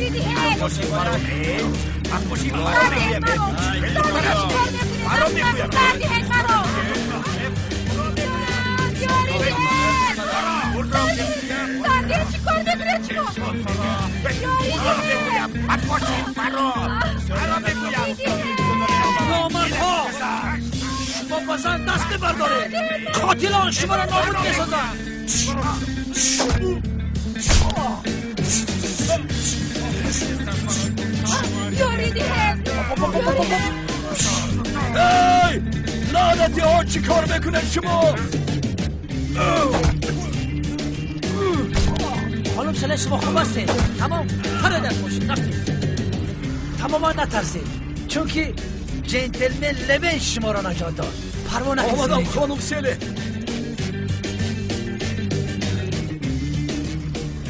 Ёри диҳед! Сар диҳед маро! Ёри диҳед! Сар диҳед, чӣ кор мекунед шумо? Ёри диҳед! Номардҳо! Шумо ба зан даст мебардоред! Қотилон шуморо нобуд месозанд! Ёри диҳед! Эй! Лаънатиҳо, чӣ кор мекунед шумо? Хонум Селен, шумо хуб ҳастед? Тамом, паред аз мошин, рафтем. Тамоман натарсед, чунки ҷентлмен Левен шуморо наҷот дод. Парво накунед. Омадам, хонум Селен.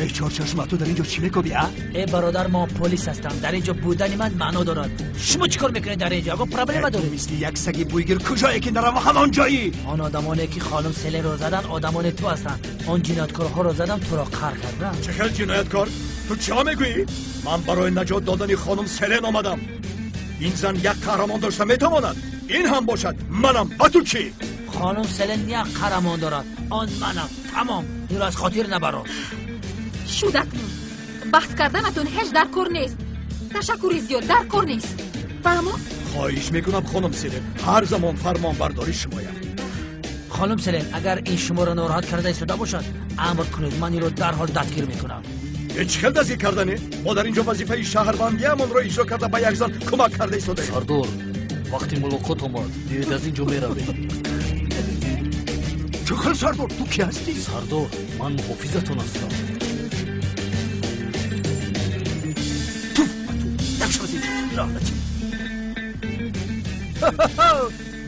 Эй, Чорчашма, ту дар ин ҷо чӣ мекобӣ, а? Э, бародар, мо полис ҳастам. Дар ин ҷо будани ман маъно дорад. Шумо чӣ кор мекунед дар ин ҷо? Ягон проблема Ту доред? мисли як саги бӯйгир куҷое ки наравам, ҳамон ҷоӣ. Он одамоне ки хонум Селенро заданд, одамони ту ҳастанд. Он ҷинояткорҳоро задам, туро қаҳр кардам. Чӣ хел ҷинояткор? Ту чиҳо мегӯӣ? Ман барои наҷот додани хонум Селен омадам. Ин зан як қаҳрамон дошта метавонад. Ин ҳам бошад манам. Ба ту чӣ? Хонум Селен як қаҳрамон дорад, он манам. Тамом, инро аз хотир набарор. Шуд акнун. Баҳс карданатон ҳеҷ дар кор нест. Ташаккури зиёд, дар кор нест. Фаҳмо? Хоҳиш мекунам, хонум Селен, ҳар замон фармонбардори шумоям. Хонум Селен, агар ин шуморо нороҳат карда истода бошад, амр кунед, ман инро дарҳол дастгир мекунам. Э, чӣ хел дастгир кардане? Мо дар ин ҷо вазифаи шаҳрвандиамонро иҷро карда, ба як зан кӯмак карда истодаем. Сардор, вақти мулоқот омад, биёед, аз ин ҷо меравем. Чӣ хел сардор? Ту кӣ ҳастӣ? Сардор, ман муҳофизатон ҳастам. Туф ба ту, як шав аз ин ҷо, лаънатӣ!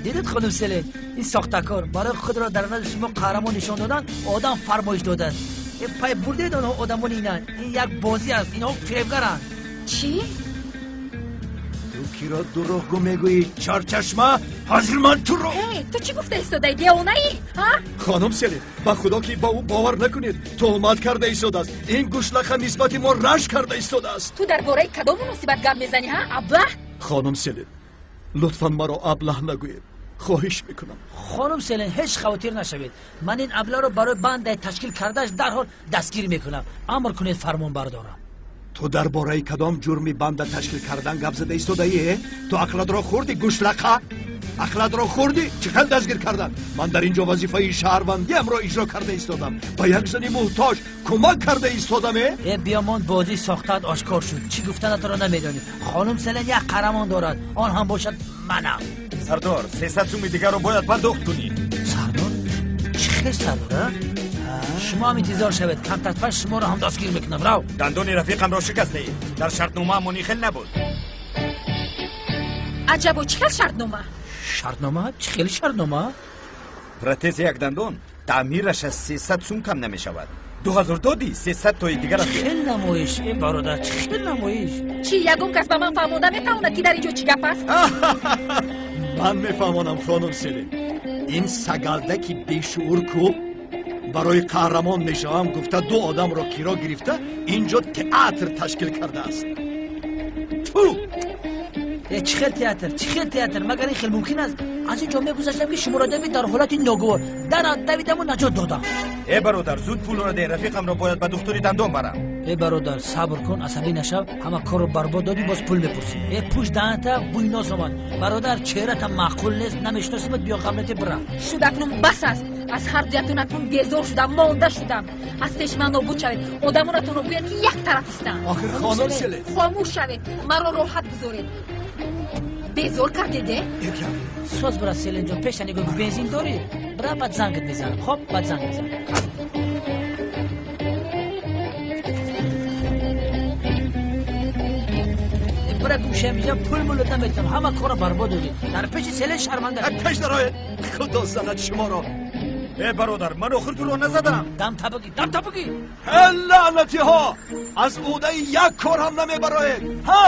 Дидед, хонум Селен, ин сохтакор барои худро дар назди шумо қаҳрамон нишон додан одам фармоиш додааст. Э, пай бурдед, онҳо одамони инанд. Ин як бозӣ аст, инҳо фиребгаранд. Чӣ? Ту киро дурӯғгӯ мегӯӣ, Чорчашма? Ҳозир ман туро Э, ту чӣ гуфта истодаи, девонаӣ, ҳа? Хонум Селен, ба худо ки ба ӯ бовар накунед, туҳмат карда истодааст. Ин гӯшлаха нисбати мо рашк карда истодааст. Ту дар бораи кадом муносибат гап мезанӣ, ҳа, аблаҳ? Хонум Селен, лутфан маро аблаҳ нагӯед, хоҳиш мекунам. Хонум Селен, ҳеҷ хавотир нашавед, ман ин абларо барои бандаи ташкил кардааш дарҳол дастгир мекунам. Амр кунед, фармон бардорам. Ту дар бораи кадом ҷурми банда ташкил кардан гап зада истодаӣ? Ту ақлатро хӯрдӣ, гӯшлақа, ақлатро хӯрдӣ? Чӣ хел дастгир кардан? Ман дар ин ҷо вазифаи шаҳрвандиамро иҷро карда истодам, ба як зани муҳтоҷ кӯмак карда истодам, э. Э, биёмон, бозӣ сохтаат ошкор шуд. Чӣ гуфтанатро намедонӣ. Хонум Селен як қаҳрамон дорад, он ҳам бошад манам. Сардор, 300 суми дигарро бояд пардохт кунӣ. Сардор? Чӣ хел сардор, а? Шумо ҳам интизор шавед, камтар пас шуморо ҳам дастгир мекунам. Рав. Дандони рафиқамро шикастаӣ. Дар шартномаамон ин хел набуд. Аҷабо, чӣ хел шартнома? Шартнома? Чӣ хел шартнома? Протези як дандон таъмираш аз 300 сум кам намешавад. 2000 додӣ, 300 тои дигарам. Чӣ хел намоиш, э, бародар, чӣ хел намоиш? Чӣ, ягон кас ба ман фаҳмонда метавонад, ки дар ин ҷо чӣ гап аст? Ман мефаҳмонам, хонум Селен. Ин сагалдаки бешуур ку барои қаҳрамон мешавам гуфта, ду одамро киро гирифта, ин ҷо театр ташкил кардааст. Ту Э, чӣ хел театр, чӣ хел театр? Магар ин хел мумкин аст? Аз ин ҷо мегузаштам, ки шуморо давид дар ҳолати ногувор дара давидаму наҷот додам. Э, бародар, зуд пулро деҳ, рафиқамро бояд ба духтури дандон барам. Э, бародар, сабр кун, асабӣ нашав. Ҳама корро барбод додӣ, боз пул мепурсӣ. Э, пӯш даҳанта, бӯи нос омад. Бародар, чеҳрата маъқул нест, намешиносимат, биё, ғамлате, бира. Шуд акнун, бас аст. Аз ҳар дуятон акнун безор шудам, монда шудам. Аз пеши ман нобуд шавед. Одамонатонро гӯяд, ки як тараф истанд. Охир, хонум Селен. Хомӯш шавед, маро роҳат гузоред, безор кардеде. Соз, бира, Селенҷон, пеша нигоҳ, бензин дорӣ? Бира, баъд зангат мезанам. Хоб, баъд занг мезанам. Бира, гӯшаям инҷа, пул мулут наметам, ҳама корро барбод додӣ. Дар пеши Селен шарманда. Пеш дароед, худо занад шуморо. Э, бародар, ман охир туро назадам. Дам табагӣ, дам табагӣ. Э, лаънатиҳо, аз ӯдаи як кор ҳам намебароед, ҳа?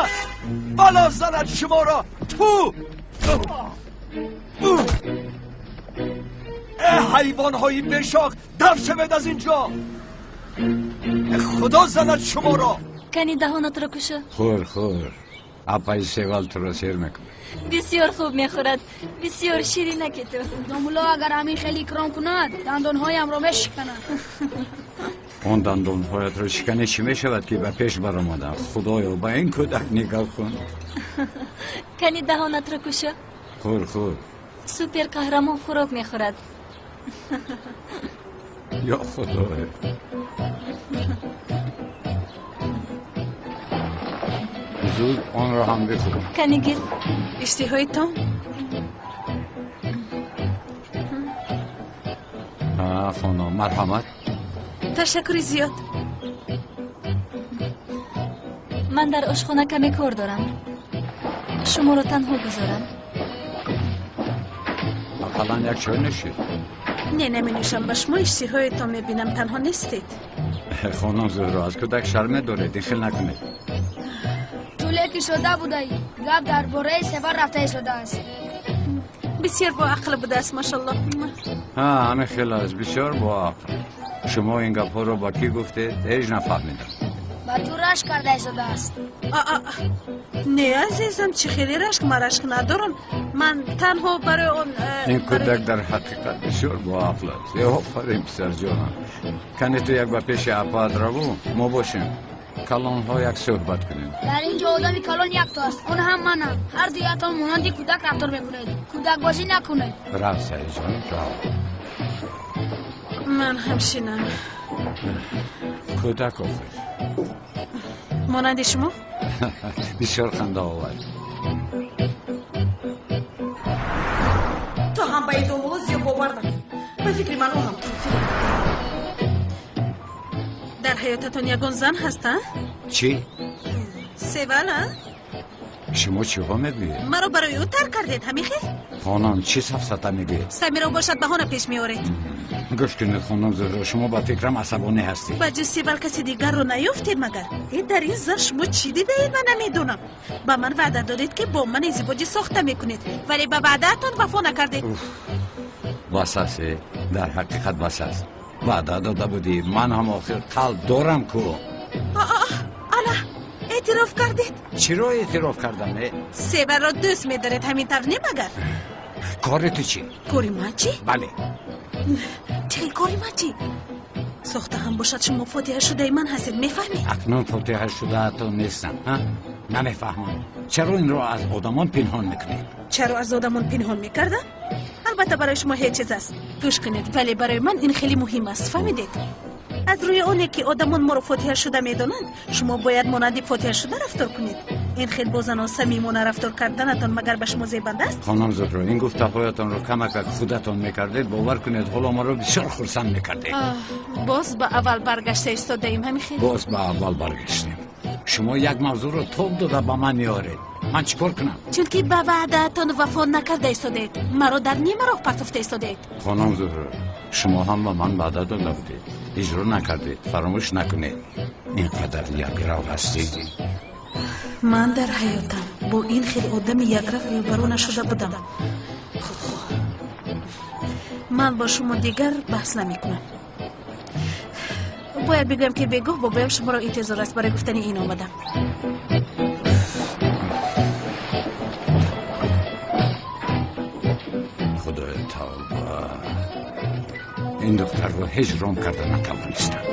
Бало занад шуморо. Ту, э, ҳайвонҳои бешох, даф шавед аз ин ҷо! Худо занад шуморо. Кани даҳонатро кушо. Хӯр, хӯр. Апаи Севал туро сер мекунад. Бисёр хуб мехӯрад. Бисёр ширинаки ту. Домулло агар ҳамин хеле икром кунад, дандонҳоямро мешиканад. Он дандонҳоятро шиканӣ чӣ мешавад, ки ба пеш баромадам? Худоё, ба ин кӯдак нигоҳ кун. Кани даҳонатро кушо. Хӯр, хӯр. Супер қаҳрамон хӯрок мехӯрад. Ё Худоё. Зуд онро ҳам бихӯр. Кани гир. Иштиҳои том? Хонум, марҳамат. Ташаккури зиёд. Ман дар ошхона каме кор дорам. Шуморо танҳо гузорам. Ақаллан як чой нӯшед. Не, наменӯшам. Ба шумо иштиҳоятон мебинам, танҳо нестед. Хонум Зуҳро, аз кӯдак шарм медоред, ин хел накунед. Тӯле ки шуда будаӣ, гап дар бораи Севал рафта истодааст. Бисёр боақл будааст, машаллоҳ. Ҳа, ҳамин хел аст, бисёр боақл. Шумо ин гапҳоро ба кӣ гуфтед? Ҳеҷ нафаҳмидам. Ба ту рашк карда истодааст. Не, азизам, чӣ хеле рашк? Ман рашк надорам. Ман танҳо барои он ин кӯдак дар ҳақиқат бисёр боақл аст. Э, офарин, писарҷонам. Кани ту як ба пеши апаат раву, мо бошем. Калонҳо як суҳбат кунем. Дар ин ҷо одами калон якто аст, он ҳам манам. Ҳар дуятон монанди кӯдак рафтор мекунед. Кӯдакбозӣ накунед. Рав, Саидҷон, рав. Ман ҳам шинам. Кӯдак охир. Монанди шумо? Бисёр хандаовар. Ту ҳам ба идомулло зиёд бовар накун. Ба фикри ман, ӯ ҳам туро фиреб. Дар ҳаётатон ягон зан ҳаст, а? Чӣ? Севал, а? Шумо чиҳо мегӯед? Маро барои ӯ тарк кардед, ҳамин хел? Хонум, чӣ сафсата мегӯед? Самиро бошад баҳона пеш меоред. Гӯш кунед, хонум Зуҳро, шумо ба фикрам асабонӣ ҳастед. Ба ҷуз Севал каси дигарро наёфтед магар? Э, дар ин зан шумо чӣ дидаед, ман намедонам. Ба ман ваъда додед, ки бо ман издивоҷи сохта мекунед, вале ба ваъдаатон вафо накардед. Бас аст, э, дар ҳақиқат бас аст. Ваъда дода будӣ, ман ҳам охир қалб дорам ку. Ала, эътироф кардед. Чиро эътироф кардам, э? Севалро дӯст медоред, ҳамин тавр не магар? Кори ту чӣ? Кори ман чӣ? Бале. Чӣ кори ман чӣ? Сохта ҳам бошад, шумо фотиҳа шудаи ман ҳастед, мефаҳмед? Акнун фотиҳа шудаатон нестам, ҳа? Намефаҳмам, чаро инро аз одамон пинҳон мекунед? Чаро аз одамон пинҳон мекардам? Албатта, барои шумо ҳеҷ чиз аст. Гӯш кунед, вале барои ман ин хеле муҳим аст, фаҳмидед? Аз рӯи оне ки одамон моро фотиҳа шуда медонанд, шумо бояд монанди фотиҳа шуда рафтор кунед. Ин хел бо занон самимона рафтор карданатон магар ба шумо зебанда аст? Хонум Зуҳро, ин гуфтаҳоятонро камакак худатон мекардед, бовар кунед, ҳоло маро бисёр хурсанд мекардед. Боз ба аввал баргашта истодаем, ҳамин хел? Боз ба аввал баргаштем. Шумо як мавзӯъро тоб дода ба ман меоред. Ман чӣ кор кунам? Чунки ба ваъдаатон вафо накарда истодаед, маро дар нима роҳ партофта истодаед. Хонум Зуҳро, шумо ҳам ба ман ваъда дода будед, иҷро накардед. Фаромӯш накунед, ин қадар якрав ҳастӣ. Ман дар ҳаётам бо ин хел одами якрав рӯбарӯ нашуда будам. Худхоҳ, ман бо шумо дигар баҳс намекунам. Бояд бигӯям, ки бегоҳ бобоям шуморо интизор аст. Барои гуфтани ин омадам. Худои тавба, ин духтарро ҳеҷ ром карда натавонистам.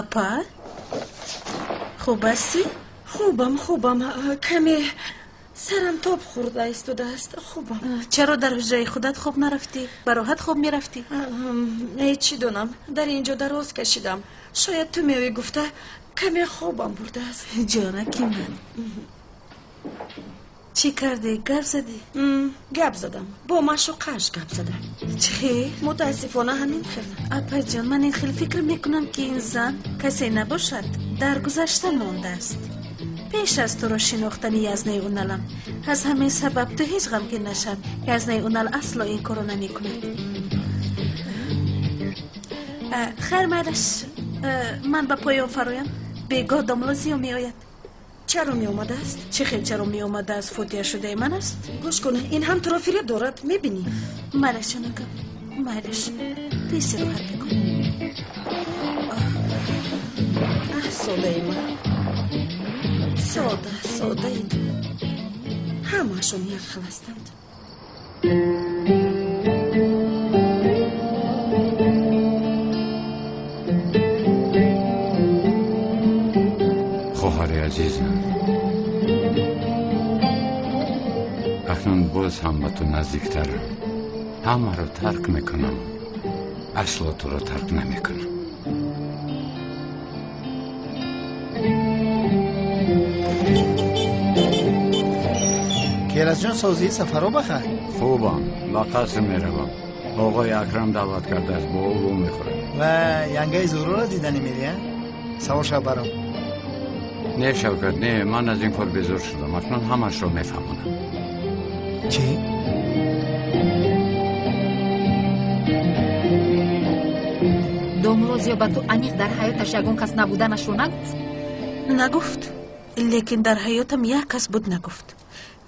Апа, хуб ҳастӣ? Хубам, хубам. Каме сарам тоб хӯрда истодааст. Хубам. Чаро дар ҳуҷраи худат хоб нарафтӣ? Ба роҳат хоб мерафтӣ. Э, чӣ донам, дар ин ҷо дароз кашидам. Шояд ту меоӣ гуфта, каме хобам бурдааст. Ҷонаки ман, чӣ кардӣ? Гап задӣ? Гап задам, бо маъшуқаш гап задам. Чӣ хел? Мутаассифона, ҳамин хел. Апаҷон, ман ин хел фикр мекунам, ки ин зан касе набошад, дар гузашта мондааст, пеш аз туро шинохтани Язнаи Уналам. Аз ҳамин сабаб ту ҳеҷ ғамгин нашав. Язнаи Унал асло ин корро намекунад. Хайр, майлаш, ман ба поён фароям. Бегоҳ домла зиё меояд. Чаро меомадааст? Чӣ хел чаро меомадааст? Фотиҳа шудаи ман аст. Гӯш кун, ин ҳам туро фиреб дорад, мебинӣ. Майлаш, ҷонакам, майлаш. Ту истироҳат бикун. Аҳ, содаи ман. Сода, содаи ту. Ҳамаашон як хел ҳастанд. Хоҳари азизам, акнун боз ҳам ба ту наздиктарам. Ҳамаро тарк мекунам, асло туро тарк намекунам. Керазҷон, созии сафаро бахайр. Хубам, ба қаср меравам. Оғои Акрам даъват кардааст, бо ӯ вомехӯрам. Ва янгаи Зуҳроро диданӣ мерӣ, а? Савор шав баром. Не, Шавкат, не, ман аз ин кор безор шудам. Акнун ҳамаашро мефаҳмонам. Чӣ? Домулло Зиё ба ту аниқ дар ҳаёташ ягон кас набуданашро нагуфт? Нагуфт, лекин дар ҳаётам як кас буд нагуфт.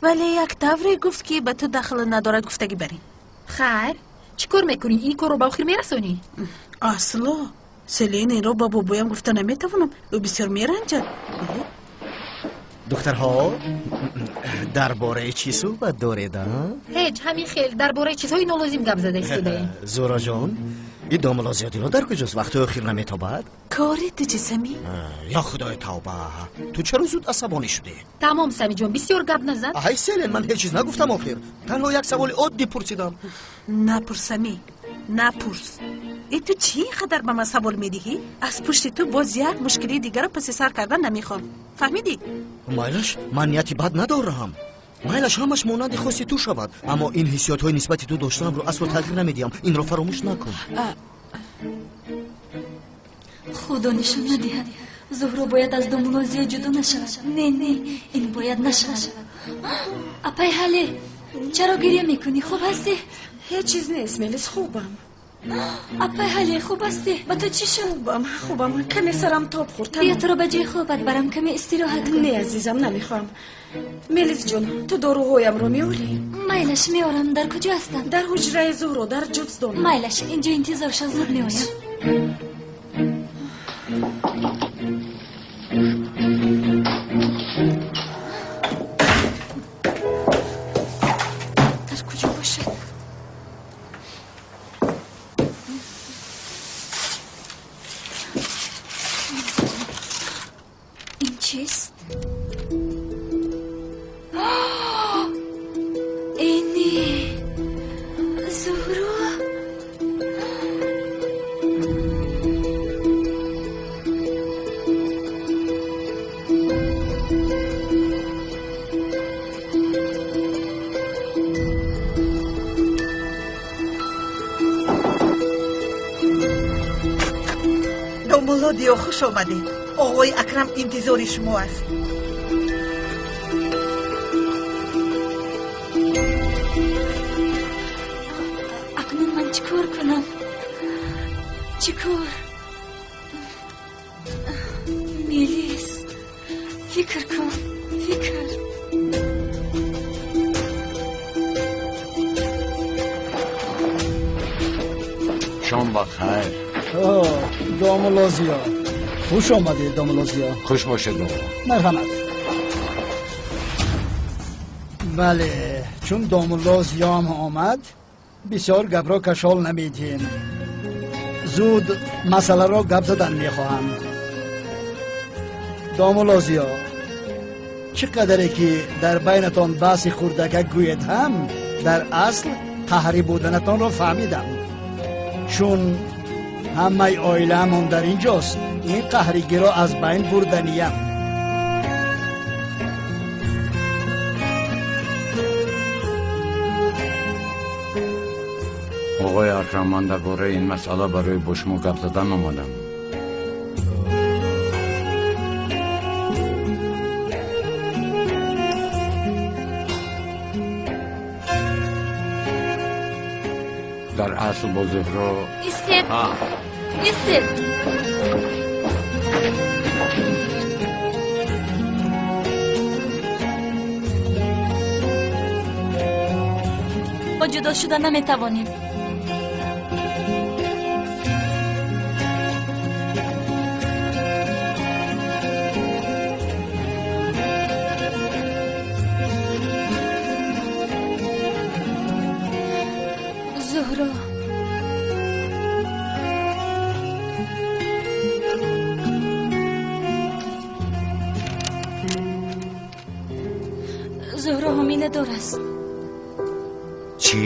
Вале як тавре гуфт, ки ба ту дахл надорад гуфтагӣ бар ин. Хайр, чӣ кор мекунӣ? Ин корро ба охир мерасонӣ? Асло, Селен, инро ба бобоям гуфта наметавонам. Ӯ бисёр меранҷад. Духтарҳо, дар бораи чӣ суҳбат доред, а? Ҳеҷ, ҳамин хел дар бораи чизҳои нолозим гап зада истодаем. Зуҳроҷон, ин домулло Зиёдиро дар куҷост? Вақтҳои охир наметобад? Кори ту чӣ, Самӣ? Ё худои тавба, ту чаро зуд асабонӣ шудӣ? Тамом, Самиҷон, бисёр гап назан. Ай, Селен, ман ҳеҷ чиз нагуфтам охир. Танҳо як саволи оддӣ пурсидам. Напурс, Самӣ, напурс. Э, ту чӣ ин қадар ба ман савол медиҳӣ? Аз пушти ту боз як мушкилии дигарро паси сар кардан намехоҳам. Фаҳмидӣ? Майлаш, ман нияти бад надорам. Майлаш, ҳамаш монанди хости ту шавад, аммо ин ҳиссиётҳои нисбати ту доштаамро асло тағйир намедиҳам. Инро фаромӯш накун. Худо нишон надиҳад, Зуҳро бояд аз домулло Зиё ҷудо нашавад. Не, не, ин бояд нашавад. Апай Ҳале, чаро гиря мекунӣ? Хуб ҳастӣ? Ҳеҷ чиз нест, Мелис, хубам. Апай Ҳале, хуб ҳастӣ? Ба ту чӣ шуд? Хубам, хубам. Каме сарам тоб хӯрд. Биё туро ба ҷои хобат барам, каме истироҳат кун. Не, азизам, намехоҳам. Мелис ҷон, ту доруҳоямро меорӣ? Майлаш, меорам. Дар куҷо ҳастанд? Дар ҳуҷраи Зуҳро, дар ҷуздон. Майлаш, инҷо интизор шав, зуд меоям. Дар куҷо бошад? Ин чист? Эни, Зуҳро. Домулло Диё, хуш омадед. Оғои Акрам интизори шумо аст. Акнун ман чӣ кор кунам? Чӣ кор? Мелис, фикр кун, фикр. Шом ба хайр. Домулло Зиё, хуш омадед, домулло Зиё. Хуш бошед, бобо. Марҳамат. Бале, чун домулло Зиёам омад, бисёр гапро кашол намедиҳем. Зуд масъаларо гап задан мехоҳам. Домулло Зиё, чӣ қадаре ки дар байнатон баҳси хурдакак гӯед ҳам, дар асл қаҳрӣ буданатонро фаҳмидам. Чун ҳамаи оилаамон дар ин ҷост, ин қаҳригиро аз байн бурданиям. Оғои Акрам, ман дар бораи ин масъала барои бо шумо гап задан омадам. Дар асл бо Зуҳро. Истед, истед. Мо ҷудо шуда наметавонем. Зуҳро, Зуҳро ҳомиладор аст. Чӣ?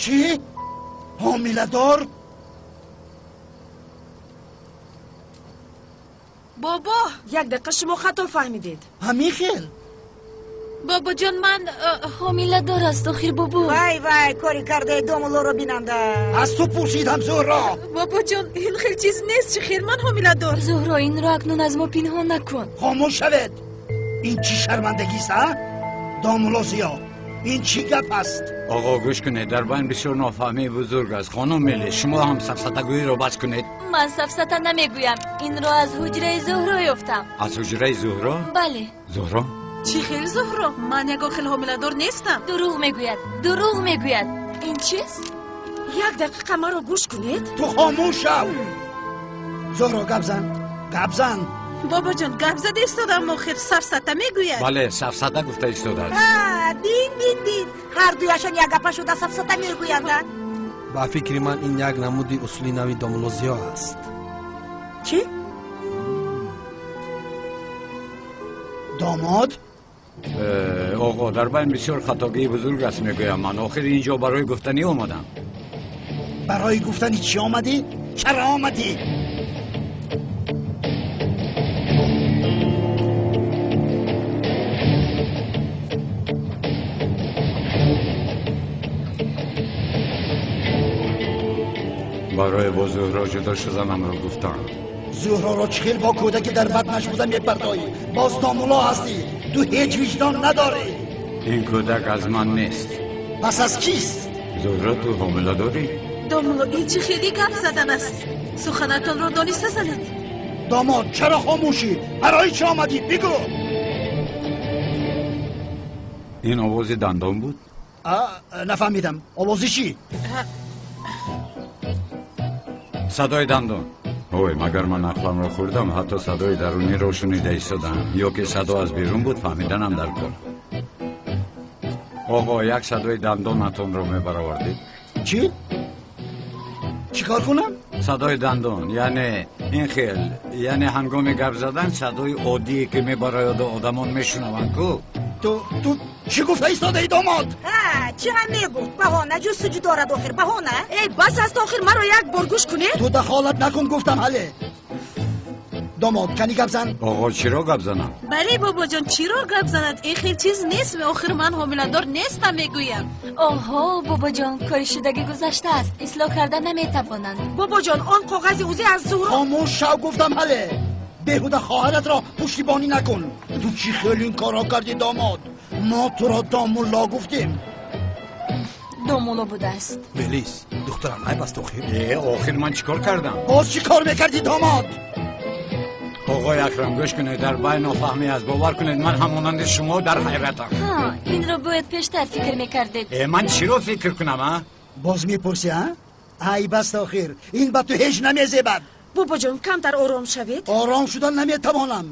Чӣ? Ҳомиладор? Бобо, як дақиқа, шумо хато фаҳмидед. Ҳамин хел? Бобоҷон, ман ҳомиладор аст охир, бобо. Вай, вай, кори кардаи домуллоро бинанда. Аз ту пурсидам, Зуҳро. Бобоҷон, ин хел чиз нест. Чӣ хел ман ҳомиладор? Зуҳро, инро акнун аз мо пинҳон накун. Хомӯш шавед. Ин чӣ шармандагист, а? Домулло Зиё, ин чӣ гап аст? Оғо, гӯш кунед, дар байн бисёр нофаҳмии бузург аст. Хонум Мелис, шумо ҳам сафсатагӯиро бас кунед. Ман сафсата намегӯям. Инро аз ҳуҷраи Зуҳро ёфтам. Аз ҳуҷраи Зуҳро? Бале. Зуҳро? Чӣ хел Зуҳро? Ман ягон хел ҳомиладор нестам. Дурӯғ мегӯяд, дурӯғ мегӯяд. Ин чист? Як дақиқа маро гӯш кунед. Ту хомӯш шав. Зуҳро, гап зан, гап зан. Бобоҷон, гап зада истодам, охир сафсата мегӯяд. Бале, сафсата гуфта истодааст. Дин, дин, дин, ҳар дуяшон як гапа шуда сафсата мегӯянд. Ба фикри ман, ин як намуди усули нави домулло Зиё аст. Чӣ? Домод? Оғо, дар байн бисёр хатогии бузург аст, мегӯям ман. Охир инҷо барои гуфтанӣ омадам. Барои гуфтани чӣ омадӣ? Чаро омадӣ? Барои бо Зуҳро ҷудо шуданамро гуфтам. Зуҳроро чӣ хел бо кӯдаке дар батнаш буда мепартоӣ? Боз домулло ҳастӣ. Ту ҳеҷ виҷдон надорӣ. Ин кӯдак аз ман нест. Пас аз кист? Зуҳро, ту ҳомила дорӣ? Домулло, ин чӣ хели гап задан аст? Суханатонро дониста занед. Домод, чаро хомӯшӣ? Барои чӣ омадӣ? Бигӯ. Ин овози дандон буд? Нафаҳмидам. Овози чӣ? Садои дандон. Ой, магар ман ақламро хӯрдам, ҳатто садои даруниро шунида истодам. Ё ки садо аз берун буд, фаҳмиданам дар кор. Оғо, як садои дандонатонро мебаровардед. Чӣ? Чӣ кор кунам? Садои дандон, яъне ин хел, яъне ҳангоми гап задан садои оддие ки мебарояду одамон мешунаванд ку. Ту чӣ гуфта истодаи, домод? Чӣ ҳам мегуфт? Баҳона ҷустуҷӯ дорад охир, баҳона. Эй, бас аст охир, маро як бор гӯш кунед. Ту дахолат накун, гуфтам ҳале. Домод, кани гап зан. Оғо, чиро гап занам? Бале, бобоҷон, чиро гап занад? Ин хел чиз нест, охир ман ҳомиладор нестам, мегӯям. Оҳо, бобоҷон, кори шудагӣ гузаштааст, ислоҳ карда наметавонанд. Бобоҷон, он коғази узӣ аз Зуҳро. Хомӯш шав, гуфтам ҳале. Беҳуда хоҳаратро пуштибонӣ накун. Ту чӣ хел ин корро кардӣ, домод? Мо туро домулло гуфтем. Домулло будааст. Мелис, духтарам, айб аст охир. Э, охир ман чӣ кор кардам? Боз чӣ кор мекардӣ, домод? Оғои Акрам, гӯш кунед, дар байн нофаҳмӣ аст. Бовар кунед, ман ҳам монанди шумо дар ҳайратам. Инро бояд пештар фикр мекардед. Э, ман чиро фикр кунам, а? Боз мепурсӣ, а? Айб аст охир. Ин ба ту ҳеҷ намезебад. Бобоҷон, камтар ором шавед. Ором шудан наметавонам.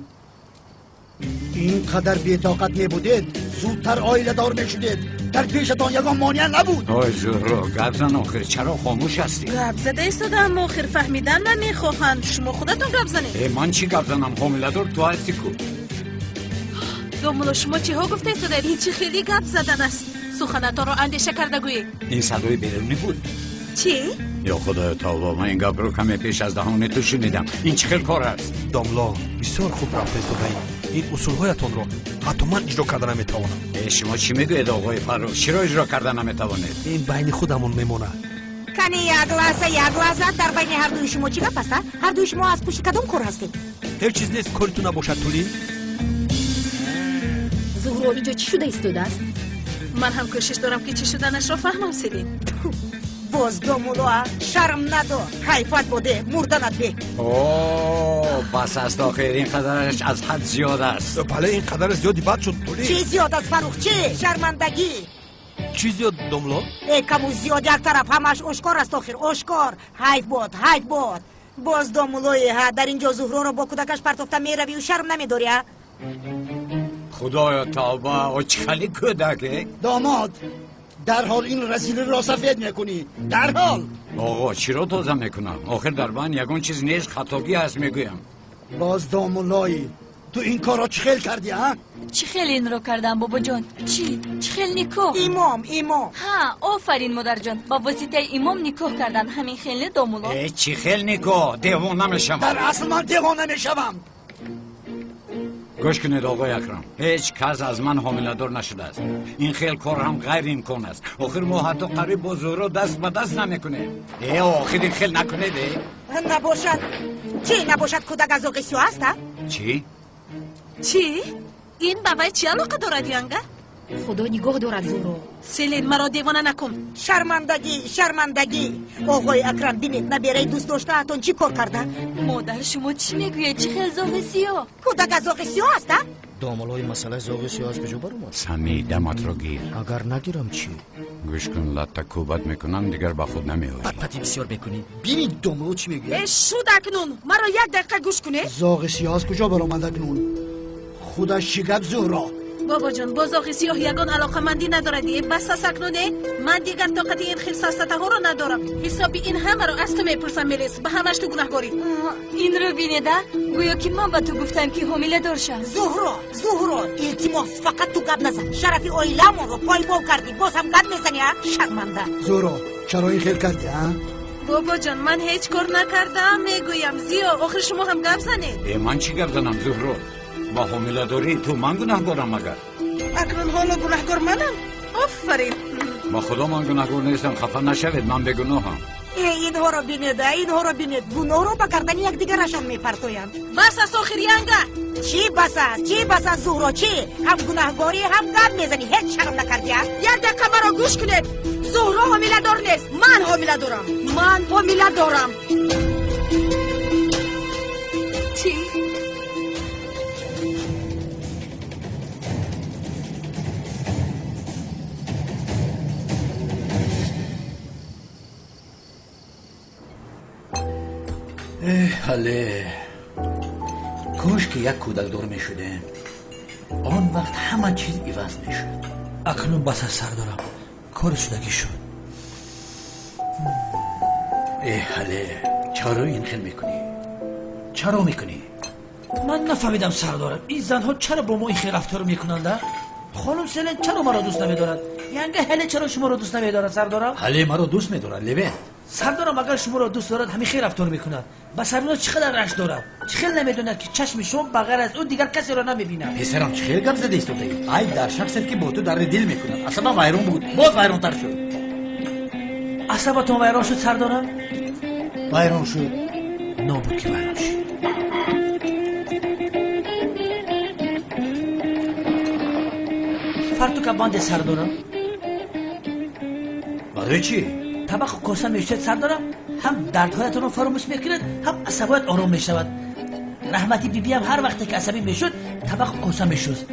Ин қадар бетоқат мебудед, зудтар оиладор мешудед. Дар пешатон ягон монеа набуд. Ой, Зуҳро, гап зан охир, чаро хомӯш ҳастӣ? Гап зада истодам охир, фаҳмидан намехоҳанд. Шумо худатон гап занед. Э, ман чӣ гап занам? Ҳомиладор ту ҳастӣ ку. Домулло, шумо чиҳо гуфта истодаед? Ин чӣ хели гап задан аст? Суханатонро андеша карда гӯед. Ин садои берунӣ буд. Чӣ? Ё худоё тавба, ман ин гапро каме пеш аз даҳони ту шунидам. Ин чӣ хел кор аст? Домло, бисёр хуб рафта истодаӣ. Ин усулҳоятонро ҳатто ман иҷро карда наметавонам. Э, шумо чӣ мегӯед, оғои Фаррух? Чиро иҷро карда наметавонед? Ин байни худамон мемонад. Кани як лаҳза, як лаҳза, дар байни ҳардуи шумо чӣ гап аст, а? Ҳардуи шумо аз пушти кадом кор ҳастед? Ҳеҷ чиз нест, кори ту набошад, Тулин. Зуҳро, инҷо чӣ шуда истодааст? Ман ҳам кӯшиш дорам, ки чӣ шуданашро фаҳмам, Селин. Боз домулоа, шарм надор, ҳайфат боде, мурданат бе. О, бас аст охир, ин қадараш аз ҳад зиёд аст. Бале, ин қадар зиёди бад шуд, Тулин. Чӣ зиёд аст, Фаррух, чӣ? Шармандагӣ. Чӣ зиёд, домло? Э, каму зиёд як тараф, ҳамааш ошкор аст охир, ошкор. Ҳайф бод, ҳайф бод. Боз домулои, ҳа, дар ин ҷо Зуҳроро бо кӯдакаш партофта меравию шарм намедорӣ, а? Худоё тавба, о чӣ хели кӯдак, э? Домод, дарҳол ин разилиро сафед мекунӣ, дарҳол. Оғо, чиро тоза мекунам? Охир дар банд ягон чиз нест, хатогӣ ҳаст мегӯям. Боз домулои, ту ин корро чӣ хел кардӣ, а? Чӣ хел инро кардам, бобоҷон? Чӣ? Чӣ хел никоҳ? Имом, имом. Ҳа, офарин, модарҷон. Ба воситаи имом никоҳ кардан, ҳамин хел не, домуло? Э, чӣ хел никоҳ? Девона мешавам. Дар асл ман девона мешавам. Гӯш кунед, оғои Акрам, ҳеҷ кас аз ман ҳомиладор нашудааст. Ин хел кор ҳам ғайриимкон аст. Охир мо ҳатто қариб бо Зуҳро даст ба даст намекунем. Э, охир ин хел накунед, э. Набошад. Чӣ набошад, кӯдак аз оғи сиёҳ аст, а? Чӣ? Чӣ? Ин ба вай чӣ алоқа дорад, янга? Худо нигоҳ дорад, Зуҳро. Селин, маро девона накун. Шармандагӣ, шармандагӣ. Оғои Акрам, бинед, набераи дӯст доштаатон чӣ кор карда? Модар, шумо чӣ мегӯед? Чӣ хел зоғи сиёҳ? Кӯдак аз оғи сиёҳ аст, а? Домулои масъалаи зоғи сиёҳ аз куҷо баромад? Сами, даматро гир. Агар нагирам чӣ? Гӯш кун, латта кӯбат мекунам, дигар ба худ намеоӣ. Патпати бисёр мекунӣ. Бинед, домуло чӣ мегӯяд? Э, шуд акнун. Маро як дақиқа гӯш кунед. Зоғи сиёҳ аз куҷо баромад акнун? Худаш чӣ гап, Зуҳро? Бобоҷон, бо зоғи сиёҳ ягон алоқамандӣ надорад. Э, бас аст акнун, э. Ман дигар тоқати ин хел сафсатаҳоро надорам. Ҳисоби ин ҳамаро аз ту мепурсам, Мелис. Ба ҳамаш ту гунаҳкорӣ. Инро бинед, а? Гӯё ки ман ба ту гуфтам, ки ҳомиладор шав. Зуҳро, Зуҳро, илтимос, фақат ту гап назан. Шарафи оиламонро поймол кардӣ, боз ҳам гап мезанӣ, а? Шарманда. Зуҳро, чаро ин хел кардӣ, а? Бобоҷон, ман ҳеҷ кор накардаам, мегӯям. Зиё, охир шумо ҳам гап занед. Э, ман чӣ гап занам, Зуҳро? Ба ҳомиладории ту ман гунаҳгорам магар? Акнун ҳоло гунаҳгор манам? Офарин. Ба худо ман гунаҳгор нестам, хафа нашавед, ман бегуноҳам. Э, инҳоро бинед, а, инҳоро бинед. Гуноҳро ба гардани якдигарашон мепартоянд. Бас аст охир, янга. Чӣ бас аст? Чӣ бас аст, Зуҳро, чӣ? Ҳам гунаҳгорӣ, ҳам гап мезанӣ, ҳеҷ шарм накардӣ, а? Як дақиқа маро гӯш кунед. Зуҳро ҳомиладор нест, ман ҳомиладорам. Ман ҳомиладорам. Чӣ? Эҳ, ҳале, кош ки як кӯдакдор мешудем. Он вақт ҳама чиз иваз мешуд. Акнун бас аст, сардорам, кори шудагӣ шуд. Эҳ, ҳале, чаро ин хел мекунӣ? Чаро мекунӣ? Ман нафаҳмидам, сардорам, ин занҳо чаро бо мо ин хел рафтор мекунанд, а? Хонум Селен чаро маро дӯст намедорад? Янга ҳале чаро шуморо дӯст намедорад, сардорам? Ҳале маро дӯст медорад, Левент. Сардорам, агар шуморо дӯст дорад, ҳамин хел рафтор мекунад. Ба Сарноз чӣ қадар рашк дорад? Чӣ хел намедонад, ки чашми шумо ба ғайр аз ӯ дигар касеро намебинад? Писарам, чӣ хел гап зада истодаӣ? Айб дар шахсест, ки бо ту дарди дил мекунад. Асабам вайрон буд, боз вайронтар шуд. Асабатон вайрон шуд, сардорам? Вайрон шуд. Нобуд ки вайрон шуд. Фартука банде, сардорам. Барои чӣ? Табақу коса мешӯед, сардорам, ҳам дардҳоятонро фаромӯш мекунед, ҳам асабоят ором мешавад. Раҳмати бибиам ҳар вақте ки асабӣ мешуд, табақу коса мешуст.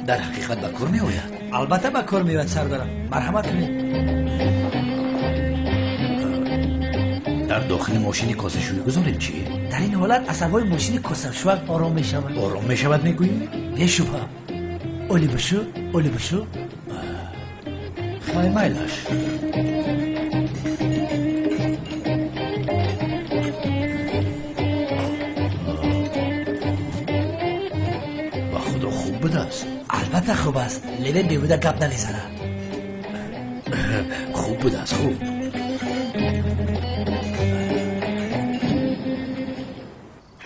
Дар ҳақиқат ба кор меояд? Албатта ба кор меояд, сардорам. Марҳамат кунед. Дар дохили мошини косашӯӣ гузорем чӣ? Дар ин ҳолат асабҳои мошини косашӯак ором мешавад. Ором мешавад мегӯӣ? Бешубҳа. Оли бушу, оли бушу. Хай, майлаш. Ба худо хуб будааст. Албатта хуб аст. Левен беҳуда гап намезанад. Хуб будааст, хуб.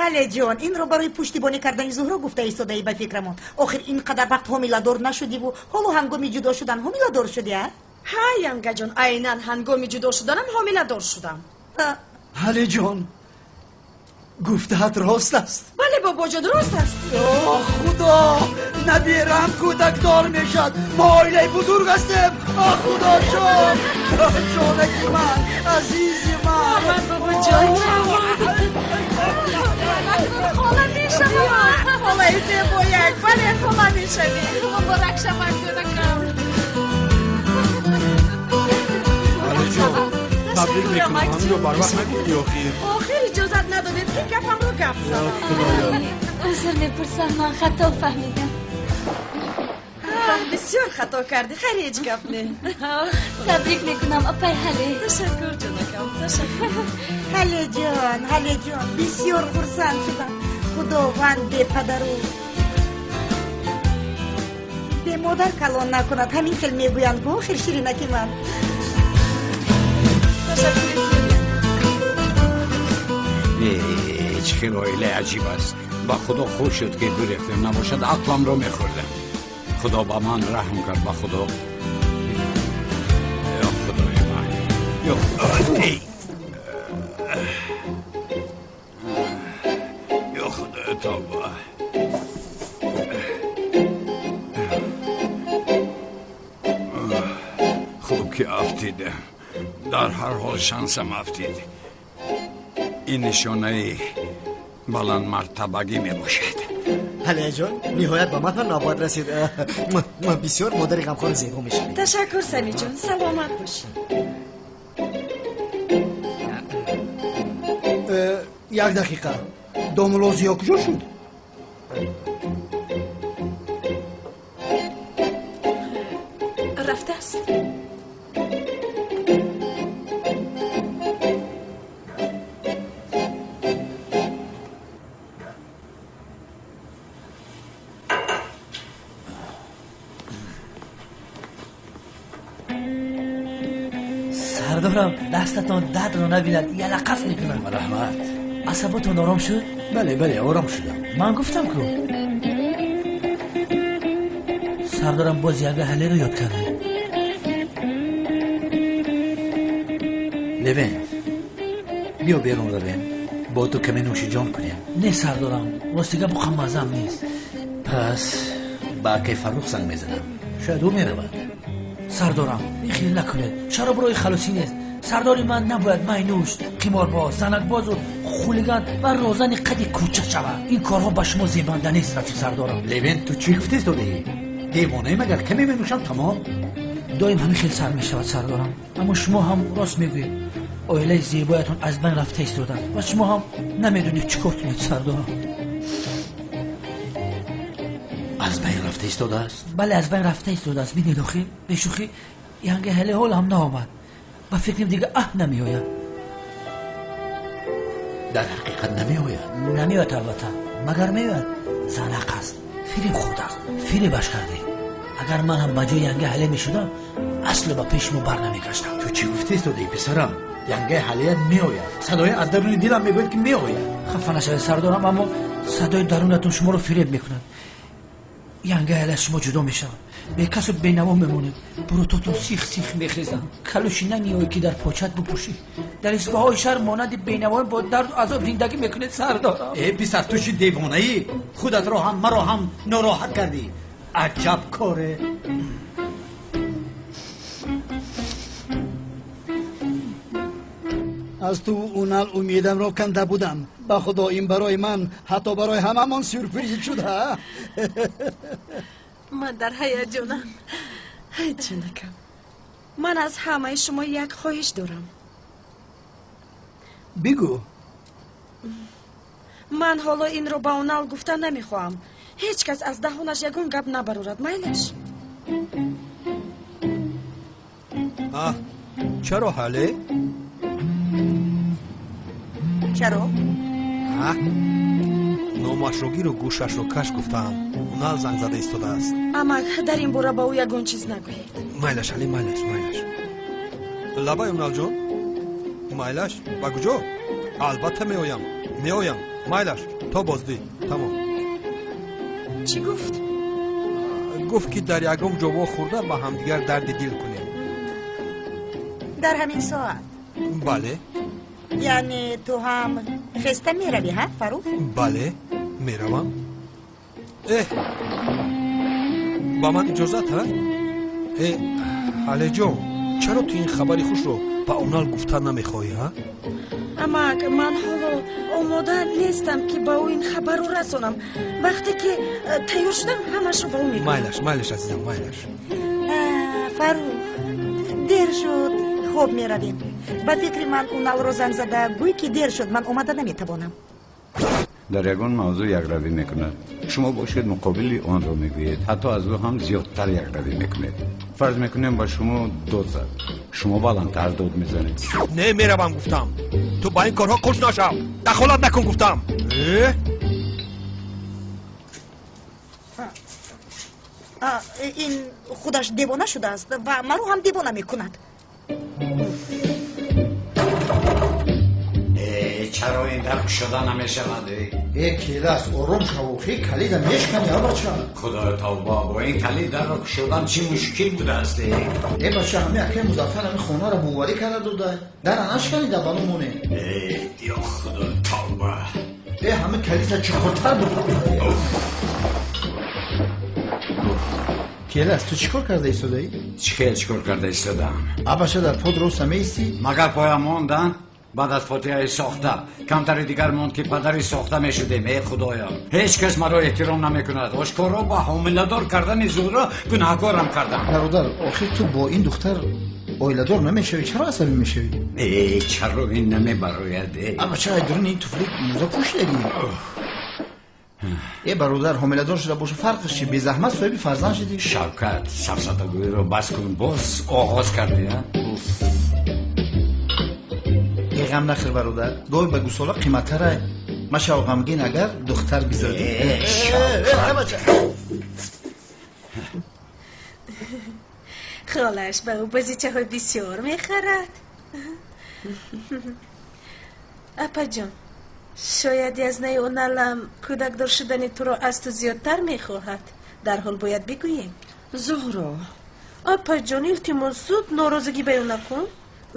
Ҳале ҷон, инро барои пуштибонӣ кардани Зуҳро гуфта истодаӣ ба фикрамон. Охир ин қадар вақт ҳомиладор нашудиву ҳоло ҳангоми ҷудо шудан ҳомиладор шудӣ, а? Ҳа, янгаҷон, айнан ҳангоми ҷудо шуданам ҳомиладор шудам. Ҳале ҷон, гуфтаат рост аст. Бале, бобоҷон, рост аст. О, Худо, набирам кӯдакдор мешавад. Мо оилаи бузург ҳастем. О, Худоҷон, ҷонаки ман, азизи ман. Бобоҷон, хола мешавам. Холаи зебояк, бале, хола мешавӣ. Муборак шавад, ҷонакам. Ҳалеҷон, табрик мекунам. Ҳаминро барвақт нагуфтӣ охир. Охир иҷозат надодед, ки гапамро гап занам. Узр мепурсам, ман хато фаҳмидам. Бисёр хато кардӣ, хайр, ҳеҷ гап не. Табрик мекунам, апай Ҳале. Ташаккур, ҷонакам, ташаккур. Ҳалеҷон, Ҳалеҷон, бисёр хурсанд шудам. Худованд бепадару бемодар калон накунад. Ҳамин хел мегӯянд ку, охир ширинаки ман. Чӣ хел оилаи аҷиб аст. Ба Худо хуш шуд, ки гурехтем, набошад ақламро мехӯрдем. Худо ба ман раҳм кард, ба Худо. Ё Худои ман, ё ё Худои тавба. Хуб ки афтидем. Дар ҳар ҳол шансам афтид. Ин нишонаи баландмартабагӣ мебошад. Ҳалеҷон, ниҳоят ба ман ҳам навбат расид. Бисёр модари ғамхори зебо мешавӣ. Ташаккур, Самиҷон, саломат бошӣ. Як дақиқа, домулло Зиё куҷо шуд? Рафтааст. Сардорам, дастатон дардро набинад, ялақаф мекунад. Раҳмат. Асаботон ором шуд? Бале, бале, ором шудам. Ман гуфтам ку. Сардорам боз яга ҳалеро ёд кардем. Левент, биё берун равем, бо ту каме нӯшиҷон кунем. Не, сардорам, рости гап мазам нест. Пас ба акай Фаррух занг мезанам, шояд ӯ меравад. Сардорам, ин хел накунед. Шароб роҳи халосӣ нест. Сардори ман набояд майнӯш, қиморбоз, занакбозу хулиган ва розани қади кӯча шавад. Ин корҳо ба шумо зебанда нест, рафиқ сардорам. Левент, ту чӣ гуфта истодаӣ? Девонаи магар? Каме менӯшам, тамом. Доим ҳамин хел сар мешавад, сардорам. Аммо шумо ҳам рост мегӯед. Оилаи зебоятон аз байн рафта истодааст ва шумо ҳам намедонед чӣ кор кунед, сардорам. Аз байн рафта истодааст? Бале, аз байн рафта истодааст. Бинед, охир бешӯхӣ янга ҳале ҳол ҳам наомад. Ба фикрам дига аҳ намеояд. Дар ҳақиқат намеояд? Намеояд, албатта. Магар меояд? Занақ аст, фиреб хӯрдааст, фиребаш кардед. Агар ман ҳам ба ҷои янга ҳале мешудам, асло ба пеши шумо бар намегаштам. Ту чӣ гуфта истодаӣ, писарам? Янгаи ҳалеят меояд. Садои аз даруни дилам мегӯяд, ки меояд. Хафа нашавед, сардорам, аммо садои дарунатон шуморо фиреб мекунад. Янгаи ҳале аз шумо ҷудо мешавад. Бекасу бенаво мемонед. Бурутотон сих сих мехезанд. Калӯши намеояд, ки дар почат бипӯшӣ. Дар истгоҳҳои шаҳр монанди бенавоён бо дарду азоб зиндагӣ мекунед, сардорам. Э, писар, ту чӣ девонаӣ? Худатро ҳам маро ҳам нороҳат кардӣ. Аҷаб коре. Аз ту Унал умедамро канда будам. Ба Худо, ин барои ман, ҳатто барои ҳамамон сюрприз шуд. Ман дар ҳаяҷонам. Ҳай, ҷонакам, ман аз ҳамаи шумо як хоҳиш дорам. Бигӯ. Ман ҳоло инро ба Унал гуфта намехоҳам. Ҳеҷ кас аз даҳонаш ягон гап набарорад, майлаш? Чаро, ҳале? Чаро? Номашро гиру гӯшашро каш гуфтаам. Унал занг зада истодааст. Амак, дар ин бора ба ӯ ягон чиз нагӯед. Майлаш, ҳале, майлаш, майлаш. Лабай, Уналҷон. Майлаш, ба куҷо? Албатта меоям, меоям. Майлаш, то боздид. Тамом. Чӣ гуфт? Гуфт ки дар ягон ҷо вохӯрда ба ҳамдигар дарди дил кунем. Дар ҳамин соат? Бале. Яъне ту ҳам хеста меравӣ, ҳа, Фаррух? Бале, меравам. Эҳ, ба ман иҷозат, ҳа? Э, Ҳалеҷон, чаро ту ин хабари хушро ба Унал гуфтан намехоҳӣ, ҳа? Амак, ман ҳоло омода нестам, ки ба ӯ ин хабарро расонам. Вақте ки тайёр шудам, ҳамашро ба ӯ мегӯям. Майлаш, майлаш, азизам, майлаш. Фаррух, дер шуд, хоб меравем. Ба фикри ман Уналро занг зада гӯй, ки дер шуд, ман омада наметавонам. Дар ягон мавзӯъ якравӣ мекунад, шумо бошед муқобили онро мегӯед, ҳатто аз ӯ ҳам зиёдтар якравӣ мекунед. Фарз мекунем ба шумо дод зад, шумо баландтар дод мезанед. Не, меравам гуфтам. Ту ба ин корҳо қуш нашав, дахолат накун гуфтам. Ин худаш девона шудааст ва маро ҳам девона мекунад. Чаро ин дар кушода намешавад? Э, келас, ором шав, охи калида мешкани, а бача. Худоё тавба, бо ин калид дарро кушодан чӣ мушкил будааст? Э, бача, ҳами акаи Музаффар ҳами хонаро боварӣ карда дода. Дара нашканида ба номоне. Э, ё худо тавба. Э, ҳами калида чуқуртар буд. Келас, ту чӣ кор карда истодаӣ? Чӣ хел чӣ кор карда истодаам? А бача, дар под роста меистӣ? Магар поям монда? Баъд аз фотиҳаи сохта камтари дигар монд, ки падари сохта мешудем. Э худоё, ҳеҷ кас маро эҳтиром намекунад. Ошкоро ба ҳомиладор кардани Зуҳро гунаҳкорам кардам. Бародар, охир ту бо ин духтар оиладор намешавӣ, чаро асабӣ мешавӣ? Э, чаро ин намебарояд? А бача, ай дуруни ин туфли мӯза пӯшидагӣ. Э бародар, ҳомиладор шуда боша, фарқаш чи? Безаҳмат соҳиби фарзанд шудӣ. Шавкат, сафсатагӯиро бас кун, боз оғоз кардӣ, а? Ғам нахӯр бародар, гоҳи ба гусола қиматтара. Машав ғамгин, агар духтар бизодӣ. Холааш ба ӯ бозичаҳои бисёр мехарад. Апаҷон, шояд язнаи Уналам кӯдакдор шудани туро аз ту зиёдтар мехоҳад. Дарҳол бояд бигӯем. Зуҳро. Апаҷон, илтимос, зуд норозигӣ баён накун.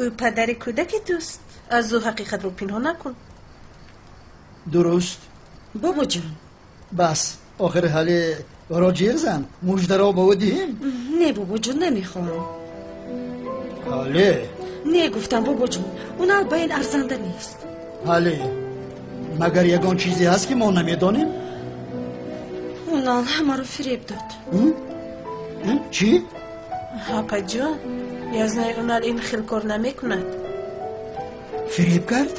Ӯ падари кӯдаки туст. Аз ӯ ҳақиқатро пинҳон накун. Дуруст. Бобоҷон. Бас, охир ҳале ро ҷир зан, муждаро ба ӯ диҳем? Не, бобоҷон, намехоҳам. Ҳале? Не, гуфтам, бобоҷон, Унал ба ин арзанда нест. Ҳале, магар ягон чизе ҳаст, ки мо намедонем? Унал ҳамаро фиреб дод. Чӣ? Апаҷон, язнаи Унал ин хел кор намекунад. Фиреб кард?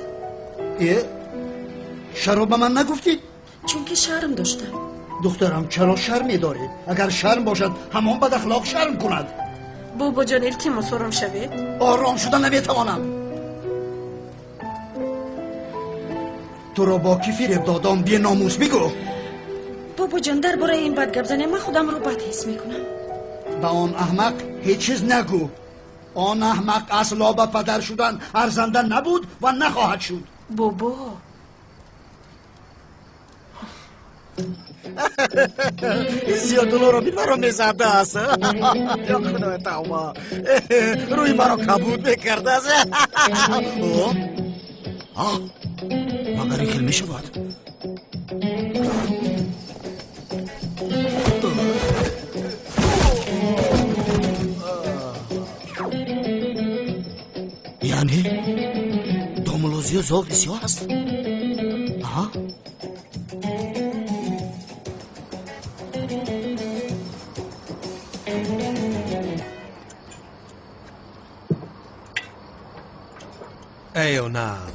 Э, чаро ба ман нагуфтӣ? Чунки шарм доштам. Духтарам, чаро шарм медорӣ? Агар шарм бошад, ҳамон бадахлоқ шарм кунад. Бобоҷон, илтимос, ором шавед. Ором шуда наметавонам. Туро бо кӣ фиреб додам, беномус, бигӯ. Бобоҷон, дар бораи ин бад гап занем, ман худамро бад ҳис мекунам. Ба он аҳмақ ҳеҷ чиз нагӯ. Он аҳмақ асло ба падар шудан арзанда набуд ва нахоҳад шуд. Бобо. Зиёдуллоро бин, маро мезадааст. Ё худои тавба, рӯи маро кабуд мекардааст. Магар ин хел мешавад? Яъне домулозиё зоғи сиёҳ аст? Аҳа. Эй Унал,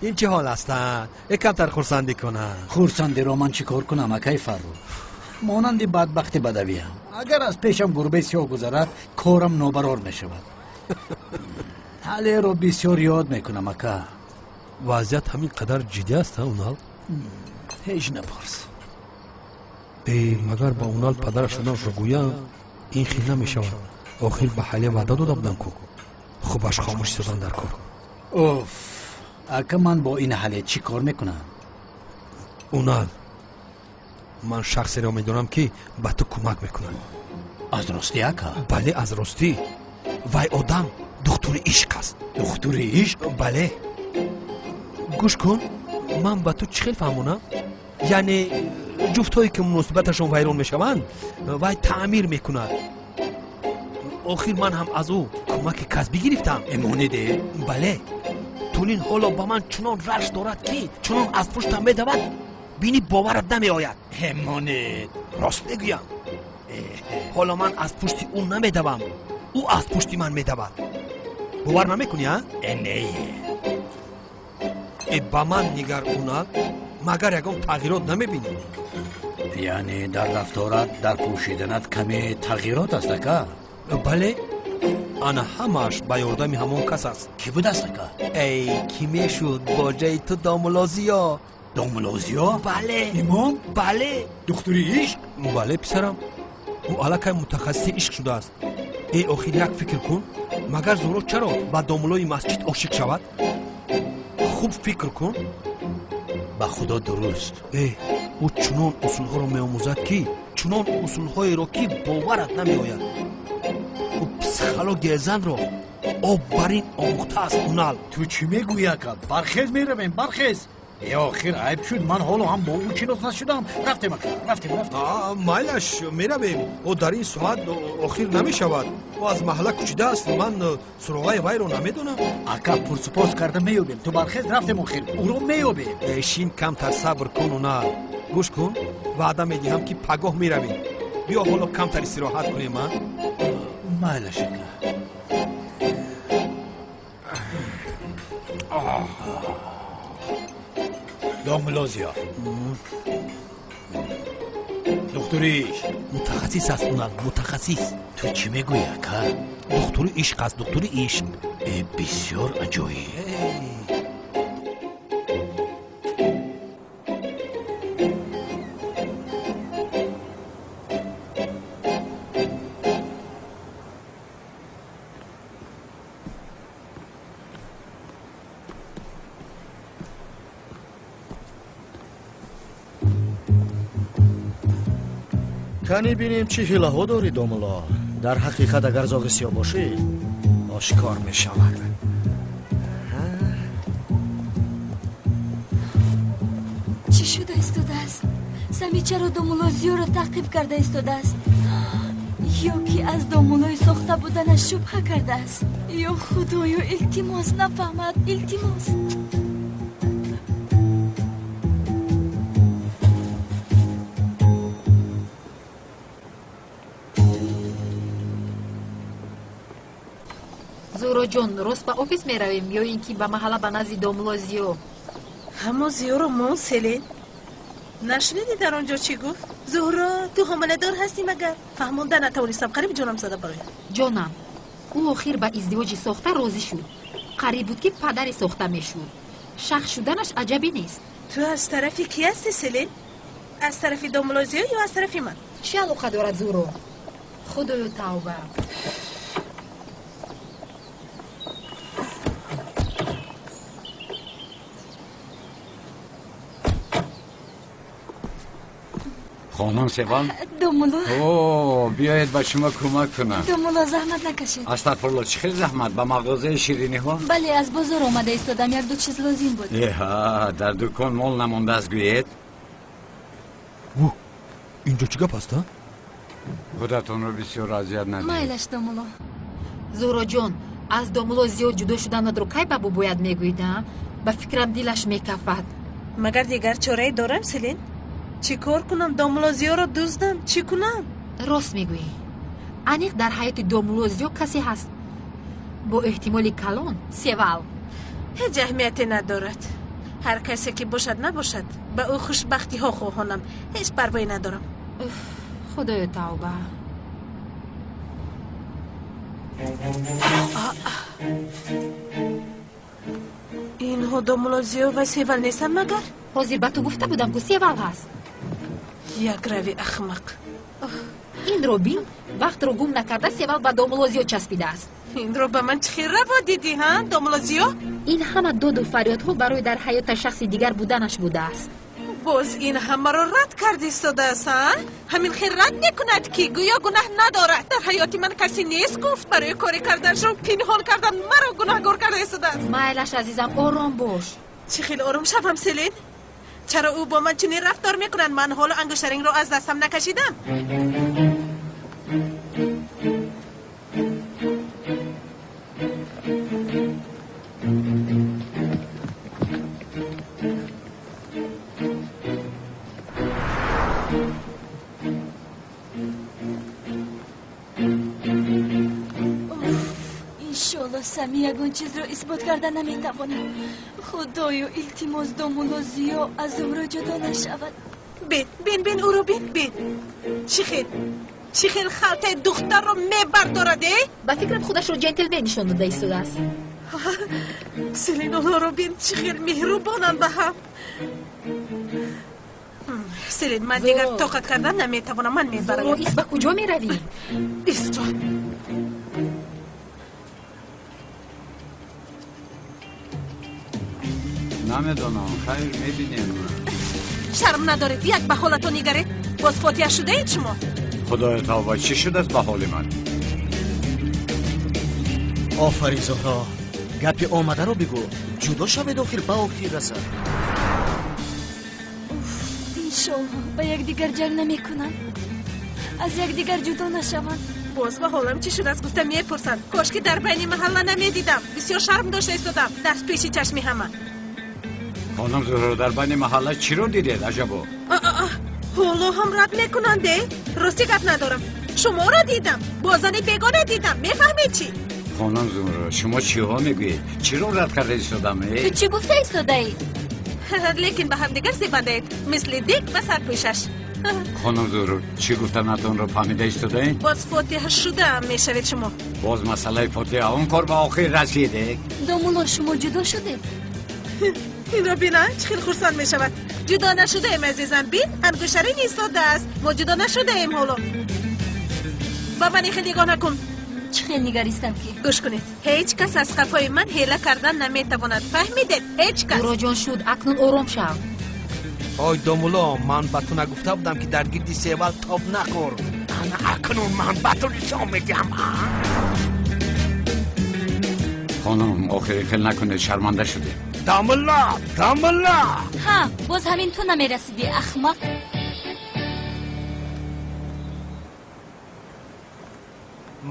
ин чӣ ҳол ҳастанд? Э, камтар хурсандӣ кунам. Хурсандиро ман чӣ кор кунам, акай Фаррух? Монанди бадбахти бадавиям. Агар аз пешам гурбаи сиёҳ гузарад, корам нобарор мешавад. Ҳалеро бисёр ёд мекунам, ака. Вазъият ҳамин қадар ҷиддӣ аст, Унал? Ҳеҷ напурс. Э, магар ба Унал падараш шуданашро гӯям, ин хел намешавад. Охир ба Ҳале ваъда дода будам ку. Хубаш хомӯш истодан дар кор. Уф, Ака, ман бо ин ҳале чӣ кор мекунам? Унал, ман шахсеро медонам, ки ба ту кӯмак мекунад. Аз ростӣ, ака? Бале, аз ростӣ. Вай одам духтури ишқ аст. Духтури ишқ? Бале. Гӯш кун, ман ба ту чӣ хел фаҳмонам? Яъне ҷуфтҳое ки муносибаташон вайрон мешаванд, вай таъмир мекунад. Охир ман ҳам аз ӯ кӯмаки касбӣ гирифтам. Эмониде? Бале. Тулин ҳоло ба ман чунон рашк дорад, ки чунон аз пуштам медавад, бинӣ боварат намеояд. Эмонед? Рост мегӯям. Ҳоло ман аз пушти ӯ намедавам, ӯ аз пушти ман медавад. Бовар намекунӣ, а? Э, не. Э, ба ман нигар, Унал, магар ягон тағйирот намебинӣ? Яъне дар рафторат, дар пӯшиданат каме тағйирот аст, ака? Бале, ана ҳамааш ба ёрдами ҳамон кас аст. Кӣ будааст, ака? Эй, кӣ мешуд? Боҷаи ту Домулозиё. Домулозиё? Бале. Имон? Бале. Духтури ишқ? Бале, писарам, ӯ аллакай мутахассиси ишқ шудааст. Э, охир як фикр кун, магар Зуҳро чаро ба домулои масҷид ошиқ шавад? Хуб фикр кун. Ба худо, дуруст. Э, ӯ чунон усулҳоро меомӯзад, ки чунон усулҳоеро, ки боварат намеояд. Ӯ психологияи занро об бар ин омӯхтааст, Унал. Ту чӣ мегӯӣ, ака? Бархез, меравем, бархез. Э, охир айб шуд, ман ҳоло ҳам бо ӯ шинос нашудам. Рафтем, ака, рафтем, рафтем. Майлаш, меравем. Ӯ дар ин соат охир намешавад. Ӯ аз маҳалла кӯчидааст, ман суроғаи вайро намедонам. Ака, пурсупос карда меёбем. Ту бархез, рафтем, охир ӯро меёбем. Шин, камтар сабр кун, Унал. Гӯш кун, ваъда медиҳам, ки пагоҳ меравем. Биё, ҳоло камтар истироҳат кунем, а? Майлаш, ака. Домулозиё, духтури ишқ. Мутахассис аст, Унал, мутахассис. Ту чӣ мегӯӣ, ака? Духтури ишқ аст, духтури ишқ. Э, бисёр аҷоиб. Кани бинем, чӣ ҳилаҳо дорӣ, домуло. Дар ҳақиқат, агар зоғи сиёҳ бошӣ, ошкор мешавад. Чӣ шуда истодааст? Сами чаро домуло Зиёро таъқиб карда истодааст? Ё ки аз домулои сохта буданаш шубҳа кардааст? Ё худоё, илтимос, нафаҳмад, илтимос. Зуҳроҷон, рост ба офис меравем ё ин ки ба маҳалла, ба назди домуло Зиё? Ҳамо Зиёро мон, Селин. Нашунидӣ, дар он ҷо чӣ гуфт? Зуҳро, ту ҳомиладор ҳастӣ магар? Фаҳмонда натавонистам, қариб ҷонам зада барояд. Ҷонам, ӯ охир ба издивоҷи сохта розӣ шуд. Қариб буд, ки падари сохта мешуд. Шах шуданаш аҷабӣ нест. Ту аз тарафи кӣ ҳастӣ, Селин? Аз тарафи домуло Зиё ё аз тарафи ман? Чӣ алоқа дорад, Зуҳро? Худою, тавба. Хонум Севал? Домуло. О, биёед, ба шумо кӯмак кунам. Домуло, заҳмат накашед. Астағфирулло, чӣ хел заҳмат? Ба мағозаи шириниҳо? Бале, аз бозор омада истодам, як ду чиз лозим буд. Эҳа, дар дукон мол намондааст, гӯед. Инҷо чӣ гап аст, а? Худатонро бисёр азият надиҳед. Майлаш, домуло. Зуҳроҷон, аз домуло Зиёд ҷудо шуданатро кай ба бобоят мегӯед, а? Ба фикрам, дилаш мекафад. Магар дигар чорае дорам, Селин? Чӣ кор кунам? Домуло Зиёро дуздам, чӣ кунам? Рост мегӯӣ, аниқ дар ҳаёти домуло Зиё касе ҳаст, бо эҳтимоли калон Севал. Ҳеҷ аҳамияте надорад. Ҳар касе ки бошад набошад, ба ӯ хушбахтиҳо хоҳонам. Ҳеҷ парвое надорам. Худоё, тавба. Инҳо домуло Зиё ва Севал нестанд магар? Ҳозир ба ту гуфта будам, ку Севал ҳаст. Як рави ахмақ. Инро бин, вақтро гум накарда, Севал ба домуло Зиё часпидааст. Инро ба ман чӣ хел раво дидӣ, ҳа, домуло Зиё? Ин ҳама доду фарёдҳо барои дар ҳаёта шахси дигар буданаш будааст. Боз ин ҳамаро рад карда истодааст, а? Ҳамин хел рад мекунад, ки гӯё гунаҳ надорад. Дар ҳаёти ман касе нест, гуфт. Барои коре карданашро пинҳон кардан маро гунаҳгор карда истодааст. Майлаш, азизам, ором бош. Чӣ хел ором шавам, Селин? Чаро ӯ бо ман чунин рафтор мекунад? Ман ҳоло ангуштарингро аз дастам накашидам. Иншолло Сами ягон чизро исбот карда наметавонад. Худоё, илтимос, домулло Зиё аз Зуҳро ҷудо нашавад. Бин, бин, бин, ӯро бин, бин. Чӣ хел, чӣ хел халтаи духтарро мебардорад, э? Ба фикрам худашро ҷентлмен нишон дода истодааст. Селин, онҳоро бин, чӣ хел меҳрубонанд ба ҳам. Селин, ман дигар тоқат кардан наметавонам, ман мебарам. Зуҳро, ис, ба куҷо меравӣ? Исто. Намедонам, хайр, мебинем. Шарм надоред, як ба ҳолатон нигаред. Боз фотиҳа шудаед шумо? Худоё тавба, чӣ шудааст ба ҳоли ман? Офарин, Зуҳро, гапи омадаро бигӯ. Ҷудо шавед, охир ба охир расад. Иншолло ба якдигар ҷанг намекунанд, аз якдигар ҷудо нашаванд. Боз ба ҳолам чӣ шудааст гуфта мепурсанд. Кош ки дар байни маҳалла намедидам. Бисёр шарм дошта истодам дар пеши чашми ҳама. Хонум Зуҳро, дар байни маҳалла чиро дидед, аҷабо? Ҳоло ҳам рад мекунанд, э? Рости гап надорам. Шуморо дидам, бо зани бегона дидам. Мефаҳмед чӣ? Хонум Зуҳро, шумо чиҳо мегӯед? Чиро рад карда истодам, э? Ту чӣ гуфта истодаӣ? Лекин ба ҳамдигар зебандаед, мисли дек ба сарпӯшаш. Хонум Зуҳро, чӣ гуфтанатонро фаҳмида истодаед? Боз фотиҳа шудаам мешавед шумо. Боз масъалаи фотиҳа, он кор ба охир расид, э? Домулло, шумо ҷудо шудед? Инро бина, чӣ хел хурсанд мешавад. Ҷудо нашудаем, азизам. Бин, ангуштарин истодааст. Мо ҷудо нашудаем ҳоло. Ба ман хел нигоҳ накун. Чӣ хел нигаристам ки? Гӯш кунед, ҳеҷ кас аз қафои ман ҳела кардан наметавонад. Фаҳмидед? Ҳеҷ кас. Зуҳроҷон, шуд, акнун ором шав. Ой домулло, ман ба ту нагуфта будам, ки дар гирди севал тоб нахӯр. Ана акнун ман ба ту нишон медиҳам. Хонум, охири хел накунед, шарманда шудем. Домулло, домулло! Ҳа, боз ҳамин ту намерасидӣ, ахмақ.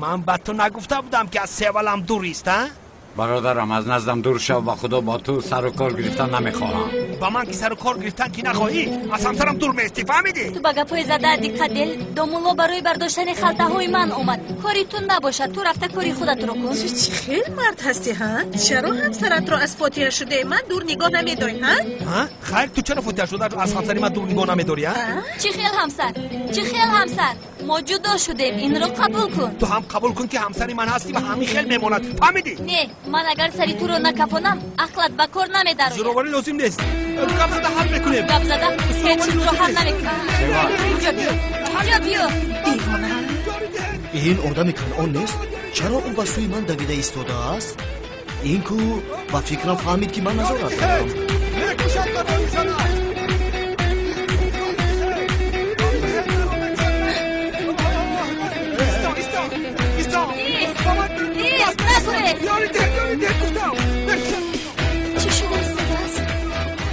Ман ба ту нагуфта будам, ки аз севалам дур ист, а? Бародарам, аз наздам дур шав, ба худо бо ту сару кор гирифтан намехоҳам. Ба ман ки сару кор гирифтан ки нахоҳӣ, аз ҳамсарам дур меистӣ, фаҳмидӣ? Ту ба гапҳои зада диққат деҳ. Домулло барои бардоштани халтаҳои ман омад. Кори ту набошад, ту рафта кори худатро кун. Ту чӣ хел мард ҳастӣ, ҳа? Чаро ҳамсаратро аз фотиҳа шудаи ман дур нигоҳ намедорӣ, ҳа? Ҳа? Хайр, ту чаро фотиҳа шудаатро аз ҳамсари ман дур нигоҳ намедорӣ, ҳа? Чӣ хел ҳамсар? Чӣ хел ҳамсар? Мо ҷудо шудем, инро қабул кун. Ту ҳам қабул кун, ки ҳамсари ман ҳастӣ ва ҳамин хел мемонад, фаҳмидӣ? Не, ман агар сари туро накафонам, ақлат ба кор намедарояд. Зӯроварӣ лозим нест. Гап зада ҳал мекунем. Гап зада ҳеҷ чизро ҳал намекунем. Инҷо биё, инҷо биё. Девона. Ин одами канъон нест? Чаро ӯ ба сӯи ман давида истодааст? Ин ку ба фикрам фаҳмид, ки ман назорат кардам. Мекушад барои занат. Чӣ шуда истодааст?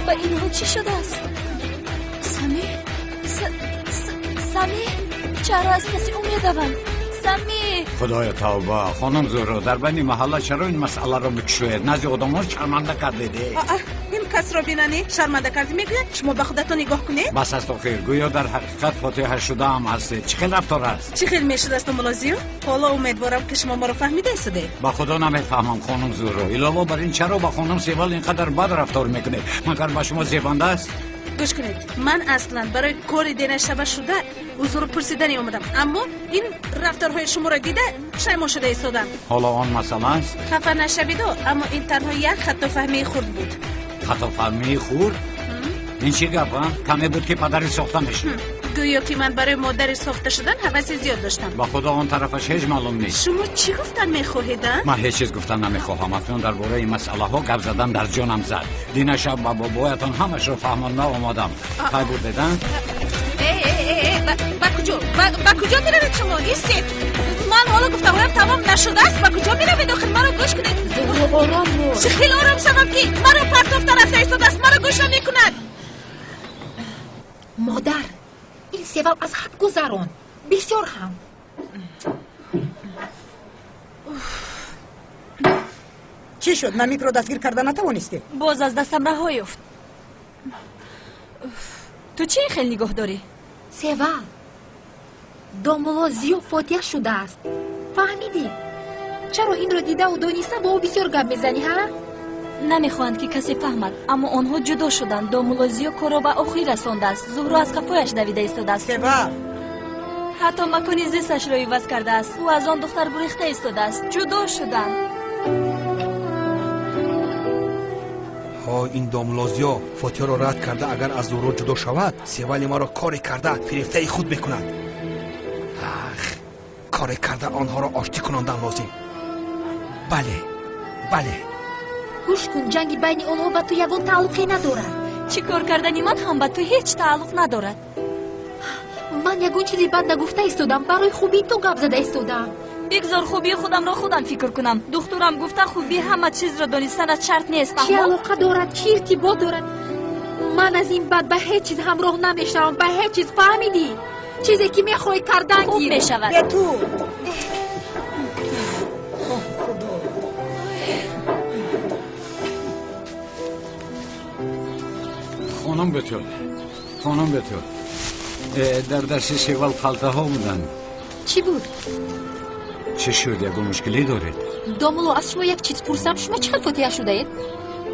Ба инҳо чӣ шудааст? Сами? Сами? Чаро аз паси ӯ медаванд? Сами! Худоё тавба, хонум Зуҳро, дар байни маҳалла чаро ин масъаларо мекушоед? Назди одамҳо шарманда кардед. Ин касро бинанӣ, шарманда кардӣ мегӯяд. Шумо ба худатон нигоҳ кунед. Бас аст охир, гӯё дар ҳақиқат фотиҳа шудаам ҳастед. Чӣ хел рафтор аст? Чӣ хел мешудааст, домулло Зиё? Ҳоло умедворам, ки шумо моро фаҳмида истодед. Ба худо намефаҳмам, хонум Зуҳро. Илова бар ин, чаро ба хонум Севал ин қадар бад рафтор мекунед? Магар ба шумо зебанда аст? Гӯш кунед, ман аслан барои кори денашаба шуда узр пурсидани омадам, аммо ин рафторҳои шуморо дида пушаймон шуда истодам. Ҳоло он масъала аст? Хафа нашавиду, аммо ин танҳо як хатофаҳмии хурд буд. Хатофаҳмии хурд? Ин чӣ гап, а? Каме буд, ки падари сохта мешуд. Гӯё ки ман барои модари сохта шудан ҳаваси зиёд доштам. Ба худо он тарафаш ҳеҷ маълум нест. Шумо чӣ гуфтан мехоҳед, а? Ман ҳеҷ чиз гуфтан намехоҳам. Акнун дар бораи ин масъалаҳо гап задан дар ҷонам зад. Дина шаб ба бобоятон ҳамашро фаҳмонда омадам. Пай бурдед, а? Ба куҷо? Ба куҷо меравед шумо? Истед. Ман ҳоло гуфтаҳоям тамом нашудааст. Ба куҷо меравед? Охир маро гӯш кунед. Зуҳро, ором бош. Чӣ хел ором шавам ки маро партофта рафта истодааст, маро гӯш намекунад. Модар, ин севал аз ҳад гузарон. Бисёр ҳам. Чӣ шуд? Намикро дастгир карда натавонистӣ? Боз аз дастам раҳо ёфт. Ту чӣ хел нигоҳ дорӣ? Севал, домулло Зиё фотиҳа шудааст. Фаҳмидӣ? Чаро инро дидаву дониста бо ӯ бисёр гап мезанӣ, ҳа? Намехоҳанд ки касе фаҳмад, аммо онҳо ҷудо шуданд. Домулло Зиё корро ба охир расондааст. Зуҳро аз қафояш давида истодааст. Севал, ҳатто макони зисташро иваз кардааст. Ӯ аз он духтар гурехта истодааст. Ҷудо шуданд. Ҳо, ин домулло Зиё фотиҳаро рад карда, агар аз Зуҳро ҷудо шавад, Севали маро коре карда фирефтаи худ мекунад. Ах, коре карда онҳоро оштӣ кунондан лозим. Бале, бале. Гӯш кун, ҷанги байни онҳо ба ту ягон тааллуқе надорад. Чӣ кор кардани ман ҳам ба ту ҳеҷ тааллуқ надорад. Ман ягон чизи бад нагуфта истодам, барои хубии ту гап зада истодам. Бигзор хубии худамро худам фикр кунам. Духтурам гуфта хубии ҳама чизро донистанат шарт нест. Чӣ алоқа дорад? Чӣ иртибот дорад? Ман аз ин бад ба ҳеҷ чиз ҳамроҳ намешавам, ба ҳеҷ чиз, фаҳмидӣ? Чизе ки мехоҳӣ кардан хуб мешавад. Бе ту. Хонум Бетул, хонум Бетул, дар дасти Севал халтаҳо буданд. Чӣ буд? Чӣ шуд? Ягон мушкилӣ доред? Домулло, аз шумо як чиз пурсам, шумо чӣ хел фотиҳа шудаед?